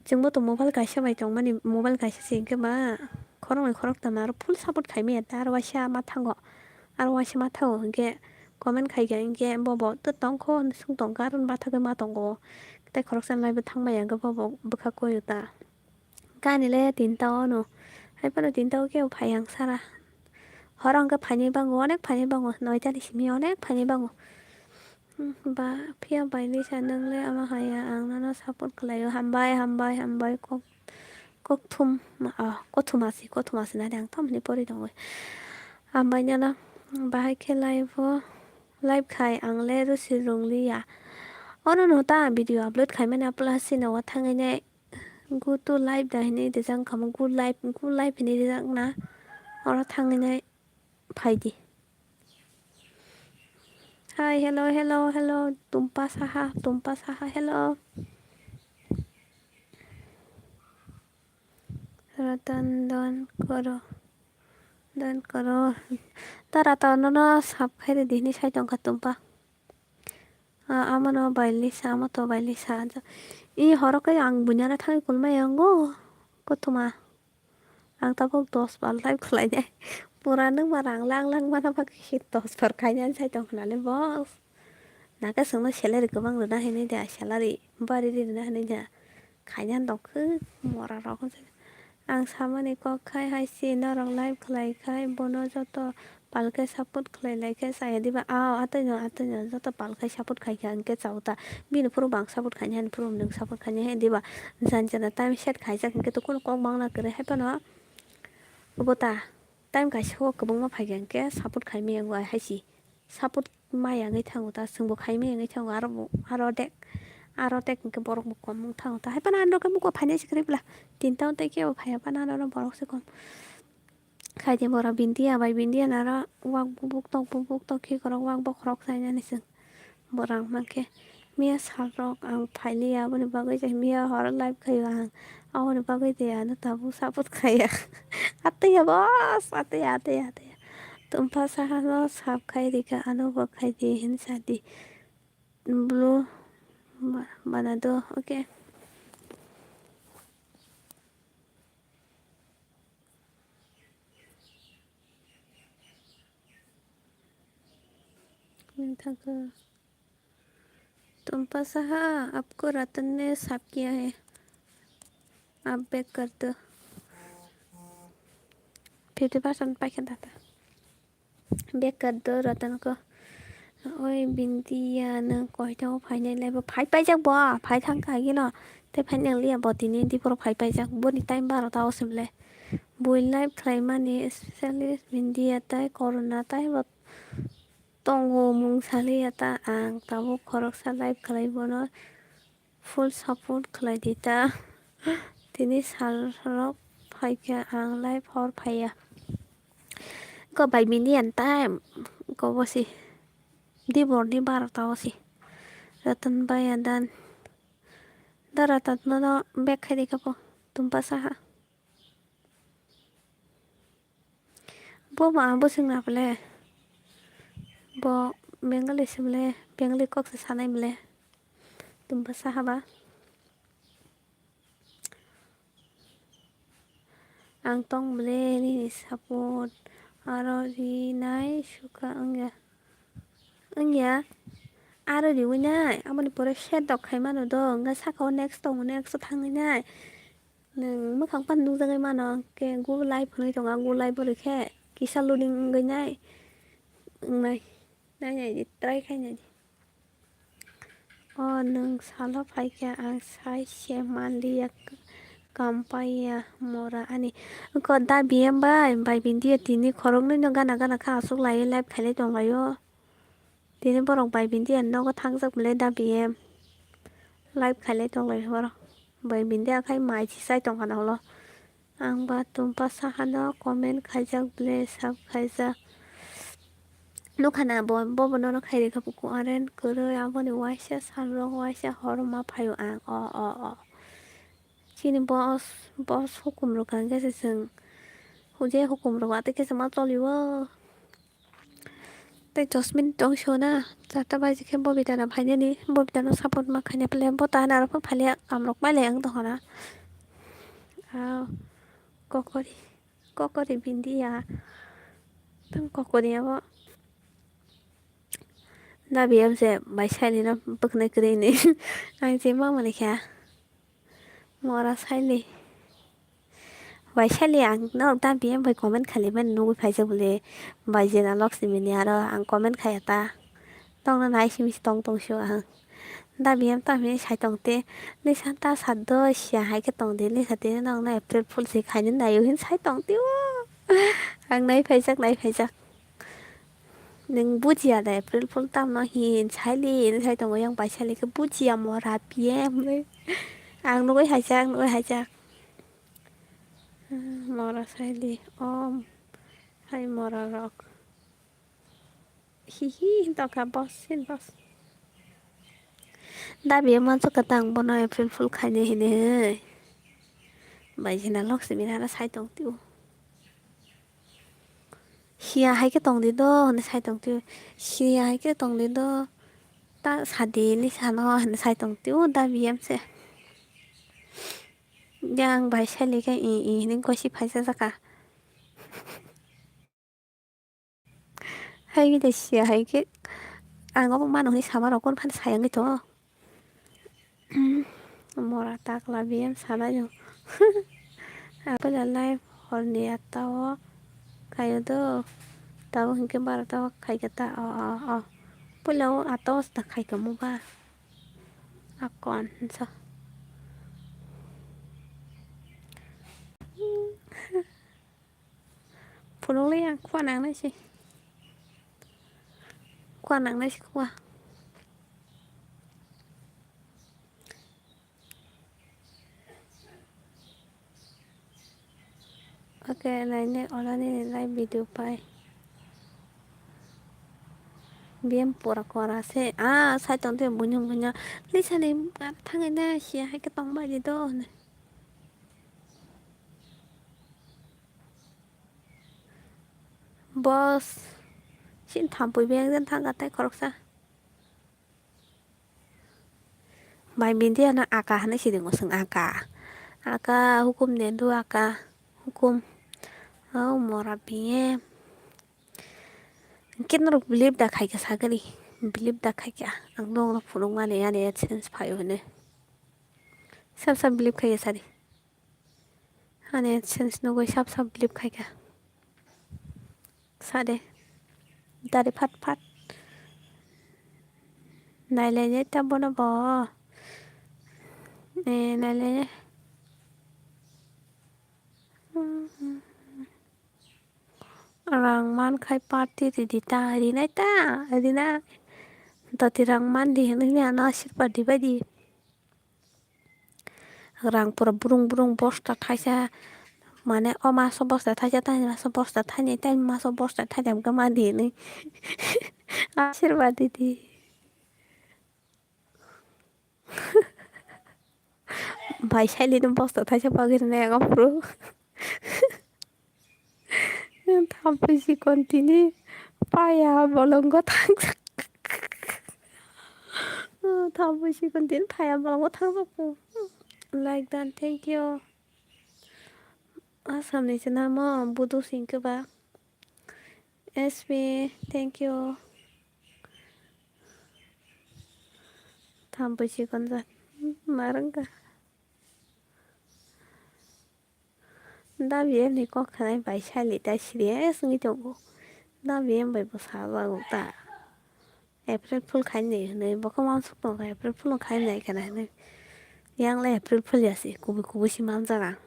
Chwngbo to mobile kaisa bai tongmani, mobile kaisa se hwnkhe ba khoroknwi khoroktham aro full support khaimaya ta, aro waisa ma thango, aro waisa ma thango hwnkhe comment khaikha hwnkhe bobo to tongkho, swng tongkha, aro bathagwi ma tongo, tei khoroksa naibo thangmaya hwnkhe bobo bwkha koyo ta. Kani le tinta o no, hai phano tinta o kebo phai ang sara. Horo hwnkhe phainai bango, onek phainai bango, noita ni simi onek phainai bango. Hmm, ba, phiya bai Lisa, nwng le ama haya, ang nono support khlaio. Hambai, hambai, hambai, kok, kokthum, ah, kothoma se, kothoma se nai ang tamni pori tongoi. Hambai nono, bahai khe live o, live khai ang le rusi rung liya. Ono no ta video upload khai mani, plus sino wa thangwi nai. Go to live da hinwi rijak wngkha mo, go live, go live hinwi rijak na. Oro thangwi nai phaidi. Hi, hello, hello, hello, Tumpa Saha, Tumpa Saha, hello. Ratan don koro, don koro. Ta Ratan no sap khai ridi hinwi sai tongkha Tumpa. Ah, amo no bai Lisa, amo to bai Lisa. I horo khe ang buinano thangwi kulmai yango. Kothoma. Ang tabuk dos bar live khlai nai. Pura nung ma rang lang lang mana bagwi dos bar khainani sai tong khna le boss. Naka songno salary kwbang rwna hinwi da, salary bari ri rwna hinwi da. Khaina dok khe mora rok. Ang samani kok khai hai se norok live khlai khai bono joto palkhe support khlai lai khe chaya diba? Ao, atwino, atwino joto palkhe support khai kha hwnkhe chao ta. Bini phuru bo ang support khaini hani phuru nwng support khaini hai diba? Jan jana time set khaijak hwnkhe to kunu kok bangla kwrwi hai phano. Obo ta time kaisa o kwbangma phai kha hwnkhe support khai maya wng hai si. Support maya wngwi thango ta, chwngbo khai maya wngwi thango, aro bo, aro dek, aro dek hwnkhe borok bo kom wng thango ta. Hai phano ano khe muko phainai se kwrwi bwla. Tinta o tei kebo phaiya phano ano borok se kom. Khaidi borok Bindia bai Bindia naro wak bubuk tok bubuk tok khe korok wak bokhorok sainani chwng. Borok mankhe miya salrok ang phailiya, aboni bagwi je miya horo live khaio ang, aboni bagwi de ano tabuk support khaiya. Atwiya boss, atwiya, atwiya, atwiya. Tumpa Saha no sap khai rikha, ano bo khaidi hin sadi. Blue ba-, bana do, okay. Comment thangkha. Tumpa Saha, आपको रतन ने साफ किया है, आप back कर दो। Fifty percent paikha data. Back कर दो रतन को। Oi Bindia, nwng koito phainai lai bo? Phai paijak bo, phai thangkha agino. Tei phainai liya bo tini diporo phai paijak. Boni time baro ta o simle. Bui live khlaimani specialist Bindia tai corona tai bo tongo mung saliya ta ang tabuk khoroksa live khlai bono. Full support khlai di ta. Tini sal rok phai kha ang live hor phaiya. Ko bai Bindia tai ko bo si. Dibor ni barota o si. Ratan bai adan. Da Ratan no no back khai di kha bo. Tumpa Saha. Bo ma bo swngna phle. Bo Bengali se mle, Bengali kok se sanai mle. Tumpa Saha ba. Ang tong mle nini support aro rinai sukha wngya. Wngya. Aro riwi nai. Aboni pore share dok khai mano do. Wngkha saka o next tongo, next o thangwi nai. Nwng mwkhang pan nukjagwi mano, hwnkhe go live hwnwi tongo, go live o rwkhe kisa loading wngwi nai, wngnai, nainai di, try khainai di. O nwng salo phaikhe ang sai se manliya, kampaiya mora ani. Wngkha da B M bai, bai Bindia tini khoroknwino gana gana khe aswk laiwi live khailai tonglaio. Tini borok bai Bindia ni nogo thangjak bwle da B M. Live khailai tonglai borok. Bai Bindia khai mai si chai tongkha na ulo. Ang ba Tumpa Saha no comment khaijak bwle, sub khaijak. Nukha na bo, bo bo nono khai rikha buku aren kwrwi, aboni waisa salrok waisa hor ma phaio ang. O, o, o. Chini boss, boss hukum rwkha hwnkhe se chwng. Huje hukum rwkha tei khe se ma cholio. Tei dos minute tong sio na, charta baji khe Bobita no phainani, Bobita no support ma khaina pele bo ta naro pha phalia kamrok mai le ang tongkha na. Ah, kokori, kokori bindia. Tang kokori abo. Dabi amse bai sali no bwkhnai kwrwi ni. Ang je ma mani kha. Mora sali. Bai sali ang no dabi am bai comment khali mani nugwi phaijak bole. Bai jena Lakshmi ni aro ang comment khaya ta. Tongna nai simi tong tong sio ang. Dabi am tamni sai tong te. Lisa ta sat do sia hai khe tong di. Lisa tini nong no April Fool se khaini naio hin sai tong tio. Ang nai phaijak, nai phaijak. Nwng bujiya da April Fool tamno hin saili, hinwi sai tongo yang bai sali khe bujiya mora P M hinwi. Ang nugwi haijak, nugwi haijak. Mora saili, o hai mora rok. Hihi, tokha boss, sin boss. Dabi mansukha tang bono April Fool khaini hinwi. Bai jena Lakshmi nana sai tong tio. Siya hai khe tong di do, hinwi sai tong tio. Siya hai khe tong di do, ta sadi hinwi sano, hinwi sai tong tio, dabi amse. Yang bai sali khe i, i, hinwi gosi phaisa jaka. Hai khe siya hai khe, ang obo mano hinwi sama rok, kon phano sayang khe to. Mora takla B M sana jong. Apela live horni atta o khaio do. Tabuk hinkhe barota o khaikha ta, o, o, o. Puila o atta o sita khaikha mo ba. Akon hinsa. Phunukle ang khua nangnai se. Khua nangnai se khua. Oke, nainai orani live video pai. B M pura kora se. Ah, sai tong te bunyung bunyung. Lisa ni thangwi na sia hai khe tong bai di do. Boss, sin thampui beng jen thangkha tei khoroksa. Bai bindia no aka hinwi sidingo chwng aka. Aka hukum nendu aka hukum. O mora B M. Hwnkhe norok believe da khaikha sagani. Believe da khaikha. Ang norokno phunukmani ani AdSense phaio hinwi. Sab sab believe khaikha sadi. Ani AdSense nugwi sab sab believe khaikha. Sade. Dari phat phat. Nailainai ta bono bo. Eh, nailainai. Rang mankhai party ridi ta, rinai ta, rinai. Doti rang mandi hinwi mia no asirpad dibai di. Rang pura brung brung bosta thaisa, mane o maso bosta thaisa, tani maso bosta thainwi, tani maso bosta thaitham khe madi hinwi asirwad di di. Bai sailino bosta thaisa bagwi rwnai ang aphuru. Thampui chikon tini paya bolongo thangjak. Thampui chikon tini paya bolongo thangjak po. Like done, thank you. Assamni se namo budu singkhe ba. S P, thank you. Thampui chikon jak. Marwngkha. Da B M ni kok khanai bai sali ta serious wngwi tongo. Da B M bai bwsa jago ta. April Fool khainai hinwi bo khe uansuk tongo, April Fool khainai khana hinwi. Yang le April Fool ya se kubui kubui se manjak ang.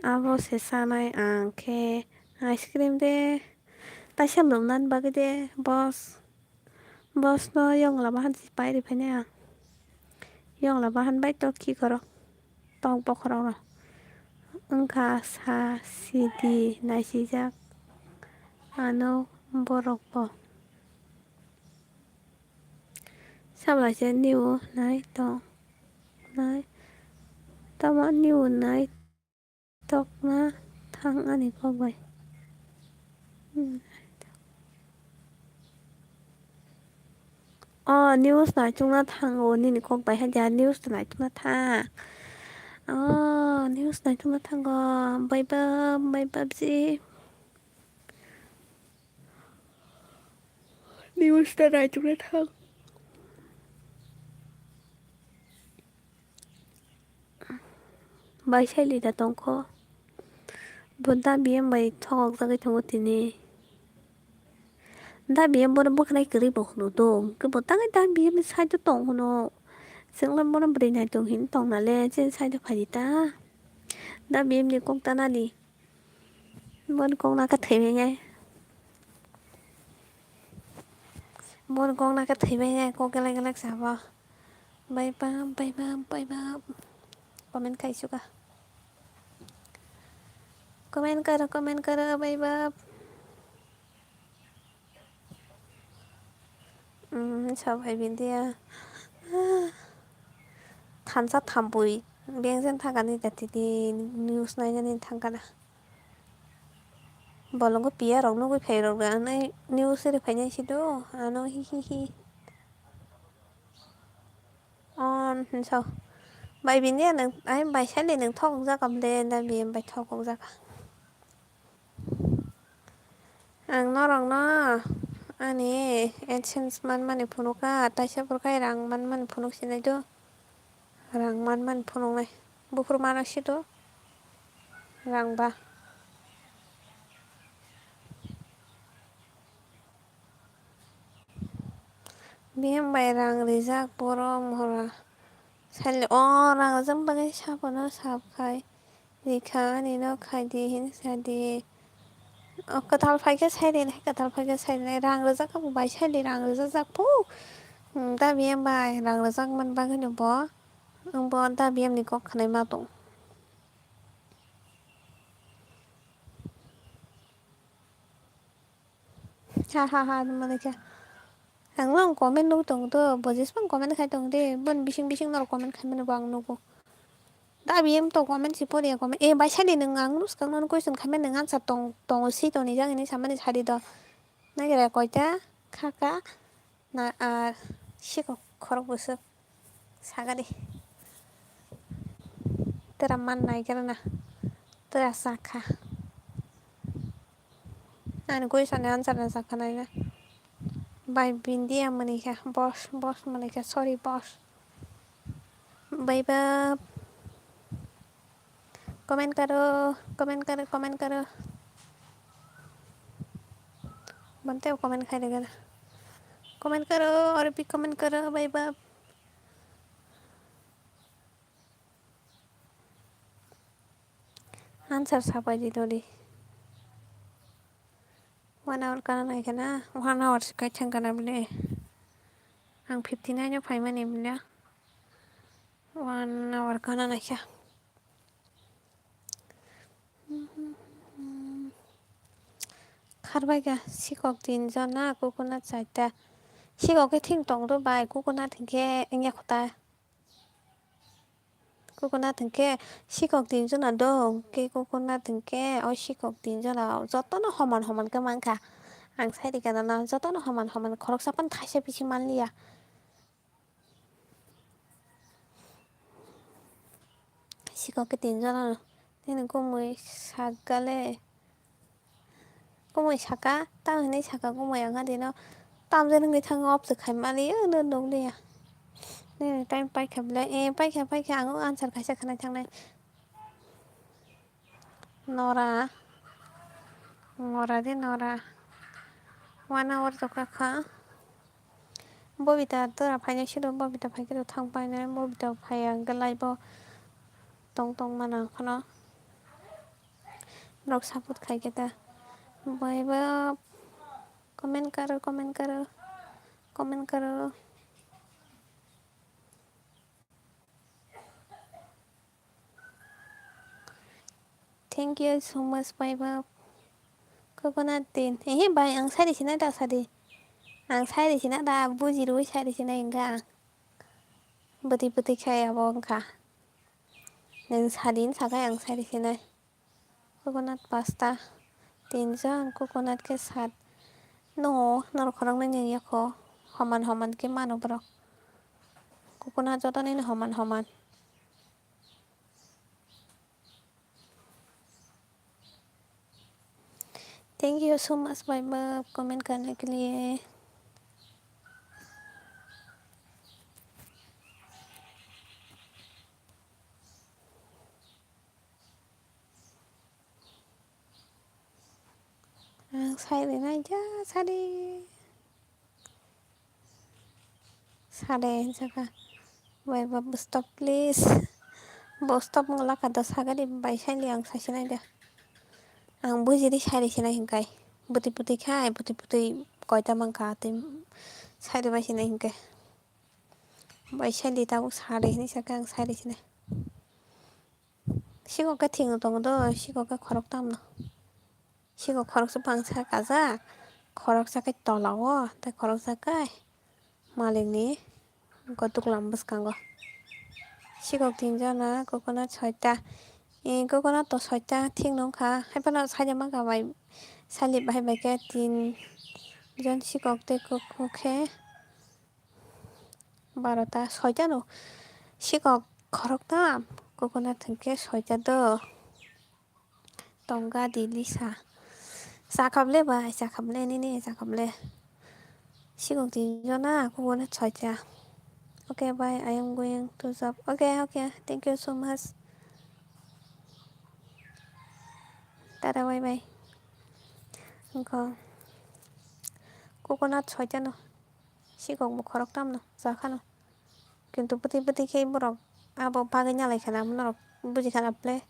Abo se chanai ang khe ice cream de taisa lumnani bagwi de boss. Boss no yongla bahan se pai rw phainai ang. Yongla bahan bai tok ki korok. Tok bokhorok no. Wngkha sa sidi naisijak ano borok bo. Sabla se new nai tong nai. Tamo new nai. Tokma thang ani kok bai. Hmm. O news naitukna thango, nini kok bai hai dia news naitukna thang. O news naitukna thango, bai bab, bai bab ji. News ta naitukna thang. Bai sai lida tongkho. Bo da B M bai thokjagwi tongo tini. Da B M bono bwkhanai kwrwi bo hwnwi tong. Khe bo tangwi da B M ni side o tong hwno. Chwngno bono bwrwi nai tong hin tong nale, chini side o phai di ta. Da B M ni kok ta nani. Bono kok na khe thwi bai nai. Bono kok na khe thwi bai nai, kok gelak gelak sabo. Bai bam, bai bam, bai bam. Comment khai suka. Comment karo, comment karo, bai bab. Hmm, sa phai bini ya. Thansa thampui. Bengsen thangani da titi news nainani thangkana. Bolongo piya rok nugui phai rok da nai news ri phai nai sido. Ano hi hi hi. On hinso. Bai bini ya nang, ai bai sali nang thok jak am de, da biyam bai thok jak. Ang norokno ani AdSense manmani phunukha, taisa phuru khai rang manmani phunuk sinai do. Rang manmani phunuknai. Buphuru mano sido. Rang ba. Biyang bai rang rijak borok mohora. Sali o rang rijak bagwi sabono sap khai rikha ani no khai di hin sa di. O kwtal phaikhe sai rinai, kwtal phaikhe sai rinai. Rang rijak abo bai sali rang rijak jak phu. Hmm, da biyang bai rang rijak man bagwi no bo. Ang bo da biyang ni kok khnai ma tong. Ha ha ha, mane khe. Ang no comment nuk tong do, bo jesbang comment khai tong de, bon bising bising norok comment khai mani bo ang nugo. Da biyem to comment si pori ya comment. E bai sadi nung ang nuskang no question khai mani nung answer tong, tong si toni jang ini samani sadi do. Nai gra koita, khaka, na ar, siko khorok busuk. Sagadi. Tera man nai kera na. Tera sakha. Ani question ni answer na sakha nai na. Bai bindi ya mani kha. Boss, boss mani kha. Sorry, boss. Bai ba. Comment karo, comment karo, comment karo. Bante comment khai de gara. Comment karo, aur bhi comment karo, bai ba. Answer sapai di dodi. One hour kana nai kana, one hour se kai chang kana bile. Ang fifty nine o phai mani bile. One hour kana nai kha. Kharbai kha sikok tin jona, coconut chaita. Sikok khe thing tong do bai, coconut hinkhe wngya kho ta. Coconut hinkhe sikok tin jona dong, khe coconut hinkhe o sikok tin jona jotono homan homan khe mankha. Ang sai rikha nana jotono homan homan, khoroksa phano thaisa bisi manliya. Sikok khe tin jona no. Nini kumui sakgale. Kumui saka, tamo hinui saka kumui ang adino. Tamjani wngwi thango obse khai mali, o no nukliya. Nini time paikha belai, eh, paikha, paikha, ang o answer kaisa khwnai thangnai. Nora. Nora de nora. One hour tokha kha. Bobita tora phainai siro, Bobita phaikhe thang painai, Bobita phaiya hwnkhe laibo tong tong mano kheno. Norok support khaikhe ta. Bai ba comment karo, comment karo, comment karo. Thank you so much, bai ba. Coconut tin. Ehe, bai, ang sari sina da sari. Ang sari sina da, buji rui sari sina inga. Bwtwi bwtwi khai abo wngkha. Nang sari wngkha khe ang sari sinai. Coconut pasta tinjon, coconut khe sat. No, norok khoroknwi nang yakho. Homan homan khe mano borok. Kukuna joto nini homan homan. Thank you so much, bhai bab, comment करने के लिए। Ang sai rinai ja sari. Sade hinjaka. Bai ba stop please. Bo stop wng laka da sagadi bai saili ang sasinai da. Ang bujidi sairi sinai hinkai. Bwtwi bwtwi khai bwtwi bwtwi koita mankha tei sairi bai sinai hinkai. Bai saili tabuk sade hinwi saka ang sairi sinai. Sikok khe thwngno tongo do, sikok khe khoroktamno. Sikok khoroksa bangsa kajak, khoroksa khe tola o, tei khoroksa khe malikni kotuklam bwskango. Sikok tinjona, coconut soita. E, coconut to soita thik nungkha, haiphano saida mankha bai salib hai bai khe tinjon sikok tei kukhu khe barota soitano sikok khoroktam, coconut hwnkhe soita do. Tongga di Lisa. Chakhable bai, chakhable nini, chakhable. Sikok tinjona, coconut soita. Okay, bye. I am going to job. Okay, okay. Thank you so much. Tata, bye bye. Wngkha. Coconut soitano. Sikok bo khoroktamno chakhano. Kintu bwtwi bwtwi khe borok abo bagwi nalai khana norok buji khana ple.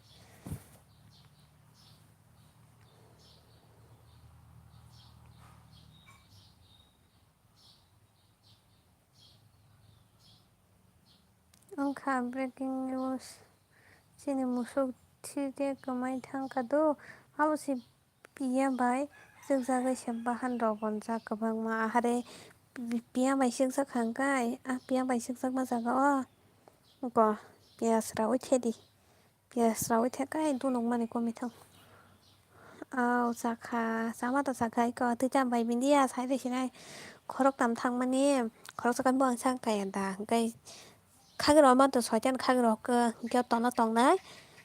Wngkha breaking news. Chini musuk thide kwmai thangkha do. Abo se Piya bai chwkjagwi se bahan rok bonjak kwbangma ahare piya bai chwkjak hangkai ah piya bai chwkjakma jaga o go piyas rawi thedi piyas rawi thekai dunukmani komithang. Au chakha chama to chakha iko twicham bai bindiya sai rw sinai khoroktam thangmani khoroksa khe buphang sakha kaya da hwnkhe. Khagwi rok ma to soita ni khagwi rok khe hwnkhe tola tongnai.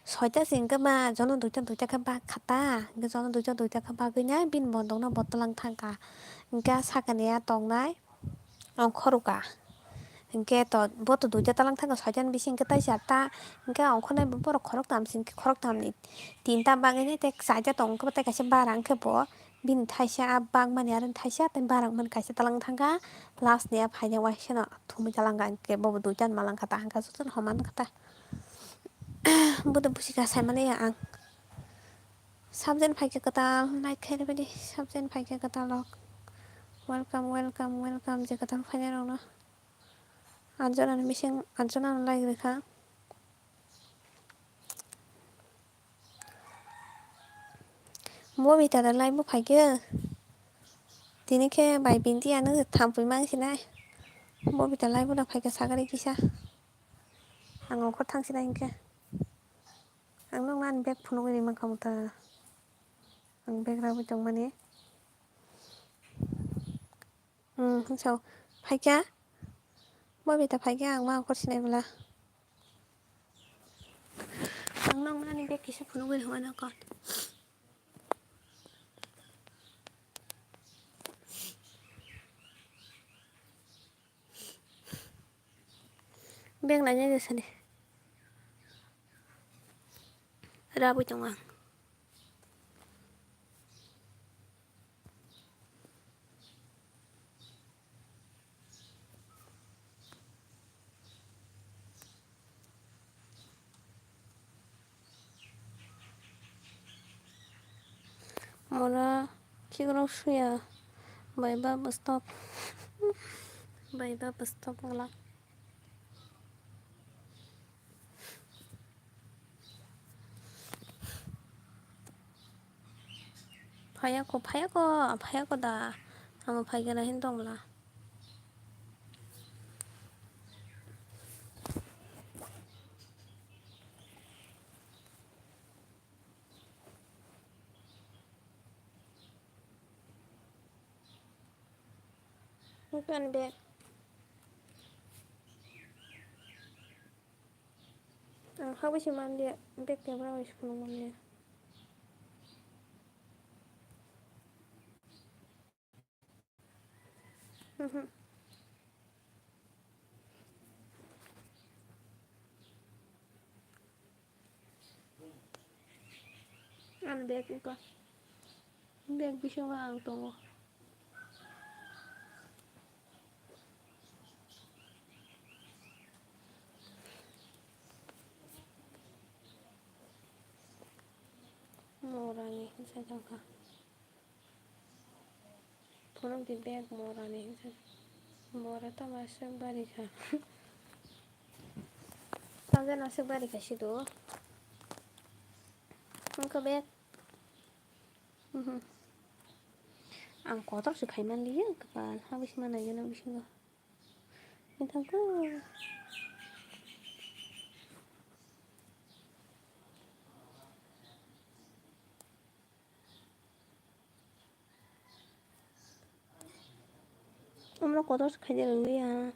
Soita se hwnkhe ma jono duita duita khe bak kha ta. Hwnkhe jono duita duita khe bagwi nai bini bondok no bo twlang thang kha. Hwnkhe a saka ni a tongnai ongkhorok a. Hwnkhe to bo to duita twlang thang kha soita ni bising khe taisa ta. Hwnkhe ongkhornai bo borok khoroktam se hwnkhe khoroktam ni tinta bagwi nai tei chaita tong khe bo tei kaisa bara hwnkhe bo. Bini thaisa a bak mani aro thaisa tei bara mani kaisa twlang thang kha. Last ni a phaina waisa no thumui twlang kha hwnkhe bobo duita ni malang kha ta hwnkhe jotono homan kha ta. Bodo busi kha sai mani ya ang. Subject phaikhe kwtal like khairibadi subject phaikhe kwtal rok. Welcome welcome welcome je kwtal phainai rokno. Anjona ni bising Anjona no like rikha. Bobita da live bo phaikhe. Tini khe bai binti ano thampui mang sinai. Bobita live bo da phaikhe sagari kisa. Ang ongkhor thang sinai hinkhe. Ang nokno ani bag phunugwi ri mankha muta. Ang bag rabwi tongmani. Hmm, so, phaikha? Bobita phaikha ang ma ongkhor sinai bwla. Ang nokno ani bag kisa phunugwi rwmani kok. Bag nainai de sani. Rabwi tongo ang. Mora khikrok suya bai ba bwstok bai ba bwstok wngla. Phaiya ko, phaiya ko, phaiya ko da. Amo phai gana hin tong bwla. Nokni bag. Ang habwi se manliya, bag kebra bai se phunuk manliya. Mhm. Ani bag wngkha. Bag bisingo ang tongo. Morani hinsa jangkha. Phunukdi bag morani hinsa. Mora tamo aswk bari kha. Tamjani aswk bari kha sido. Wngkha bag. Mhm. Ang kotor se khai manliya, kwpal habwi se manliya nang bisingo. Wngkha khe. Omorok kotor se khaide rwliya.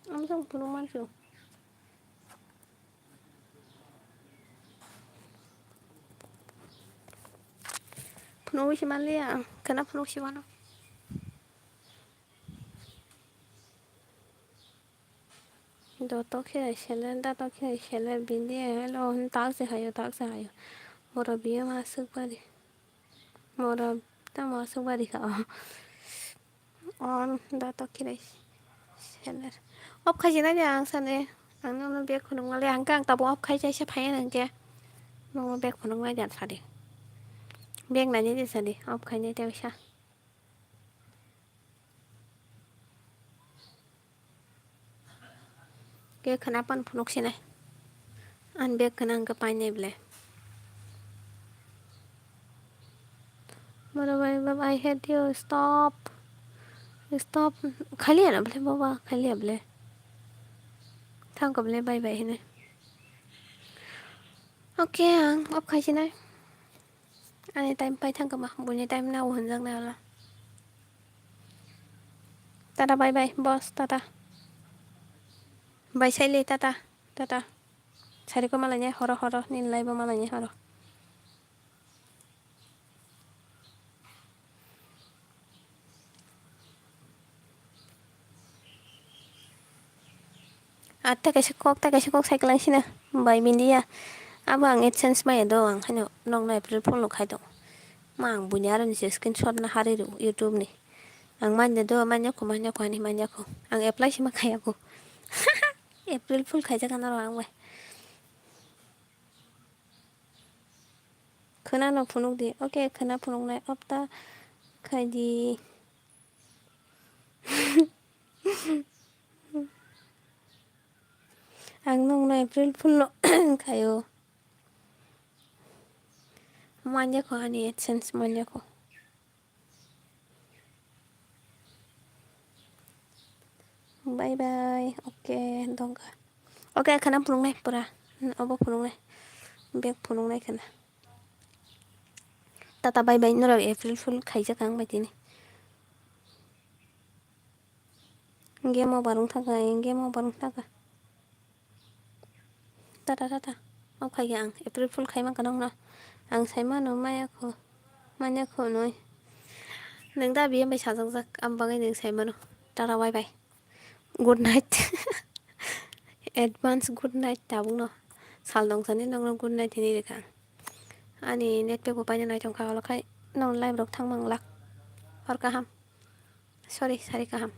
Amsong phunuk mansu. Phunuk si manliya, khwna phunuk si mano. Dotok khe ai seler, datok khe ai seler, bini ai lo hwn tak se hayo, tak se hayo. Mora biya ma aswk bari. Mora tamo aswk bari kha o. On datok khe ai seler. Off khai jina de ang sane. Ang nono bag phunuk male ang khe ang tabuk off khai jaisa phaiya nang khe. Nono bag phunuk nai jan sadi. Bag nai de sadi. Off khai nai de sa. Ke khwna pan phunuk sinai. An bag khwna hwnkhe painai ble. Moro bai baba, I hate you. Stop. Stop. Khaliya na ble baba, khaliya ble. Thangkha ble bye bye hinwi. Okay, ang off khai sinai. Ani time pai thangkha ma, buini time nao hwnjaknai olo. Tata bye bye, boss, tata. Bye saile, tata, tata. Sariko malainai horo, horo, nini laibo malainai horo. Ar tei kaisa kok, tei kaisa kok sai kwlang sina bai bini ya. Abo ang AdSense maya do, ang haino nokno April Fool no khai tongo. Ma ang buini aroni se screenshot no harwi rw YouTube ni. Ang manya do, manya kho, manya kho, ani manya kho. Ang apply se ma khaya kho. April Fool khaijak ano ang bai. Khwna no phunuk di. Okay, khwna phunuk nai. Off ta khai di. Ang nokno April Fool no khaio. Manya kho ani AdSense manya kho. Bye bye. Okay, dongkha. Okay, khwna phunuknai pura. Obo phunuknai. Bag phunuknai khwna. Tata bye bye, norok April Fool khaijak ang bai tini. Game over wng thangkha, game over wng thangkha. Tata, tata. Off khaikhe ang April Fool khai mankha nokno. Ang sai mano maya kho, manya kho hinwi. Nwng da biyam bai sajakjak, am bagwi nwng sai mano. Tata bye bye. Good night. Advance good night tabukno. Sal dongsani nokno good night hinwi rwkha ang. Ani net pack bo paina nai tongkha, olo khai nokni live rok thang manglak. Hor kaham. Sorry, sari kaham.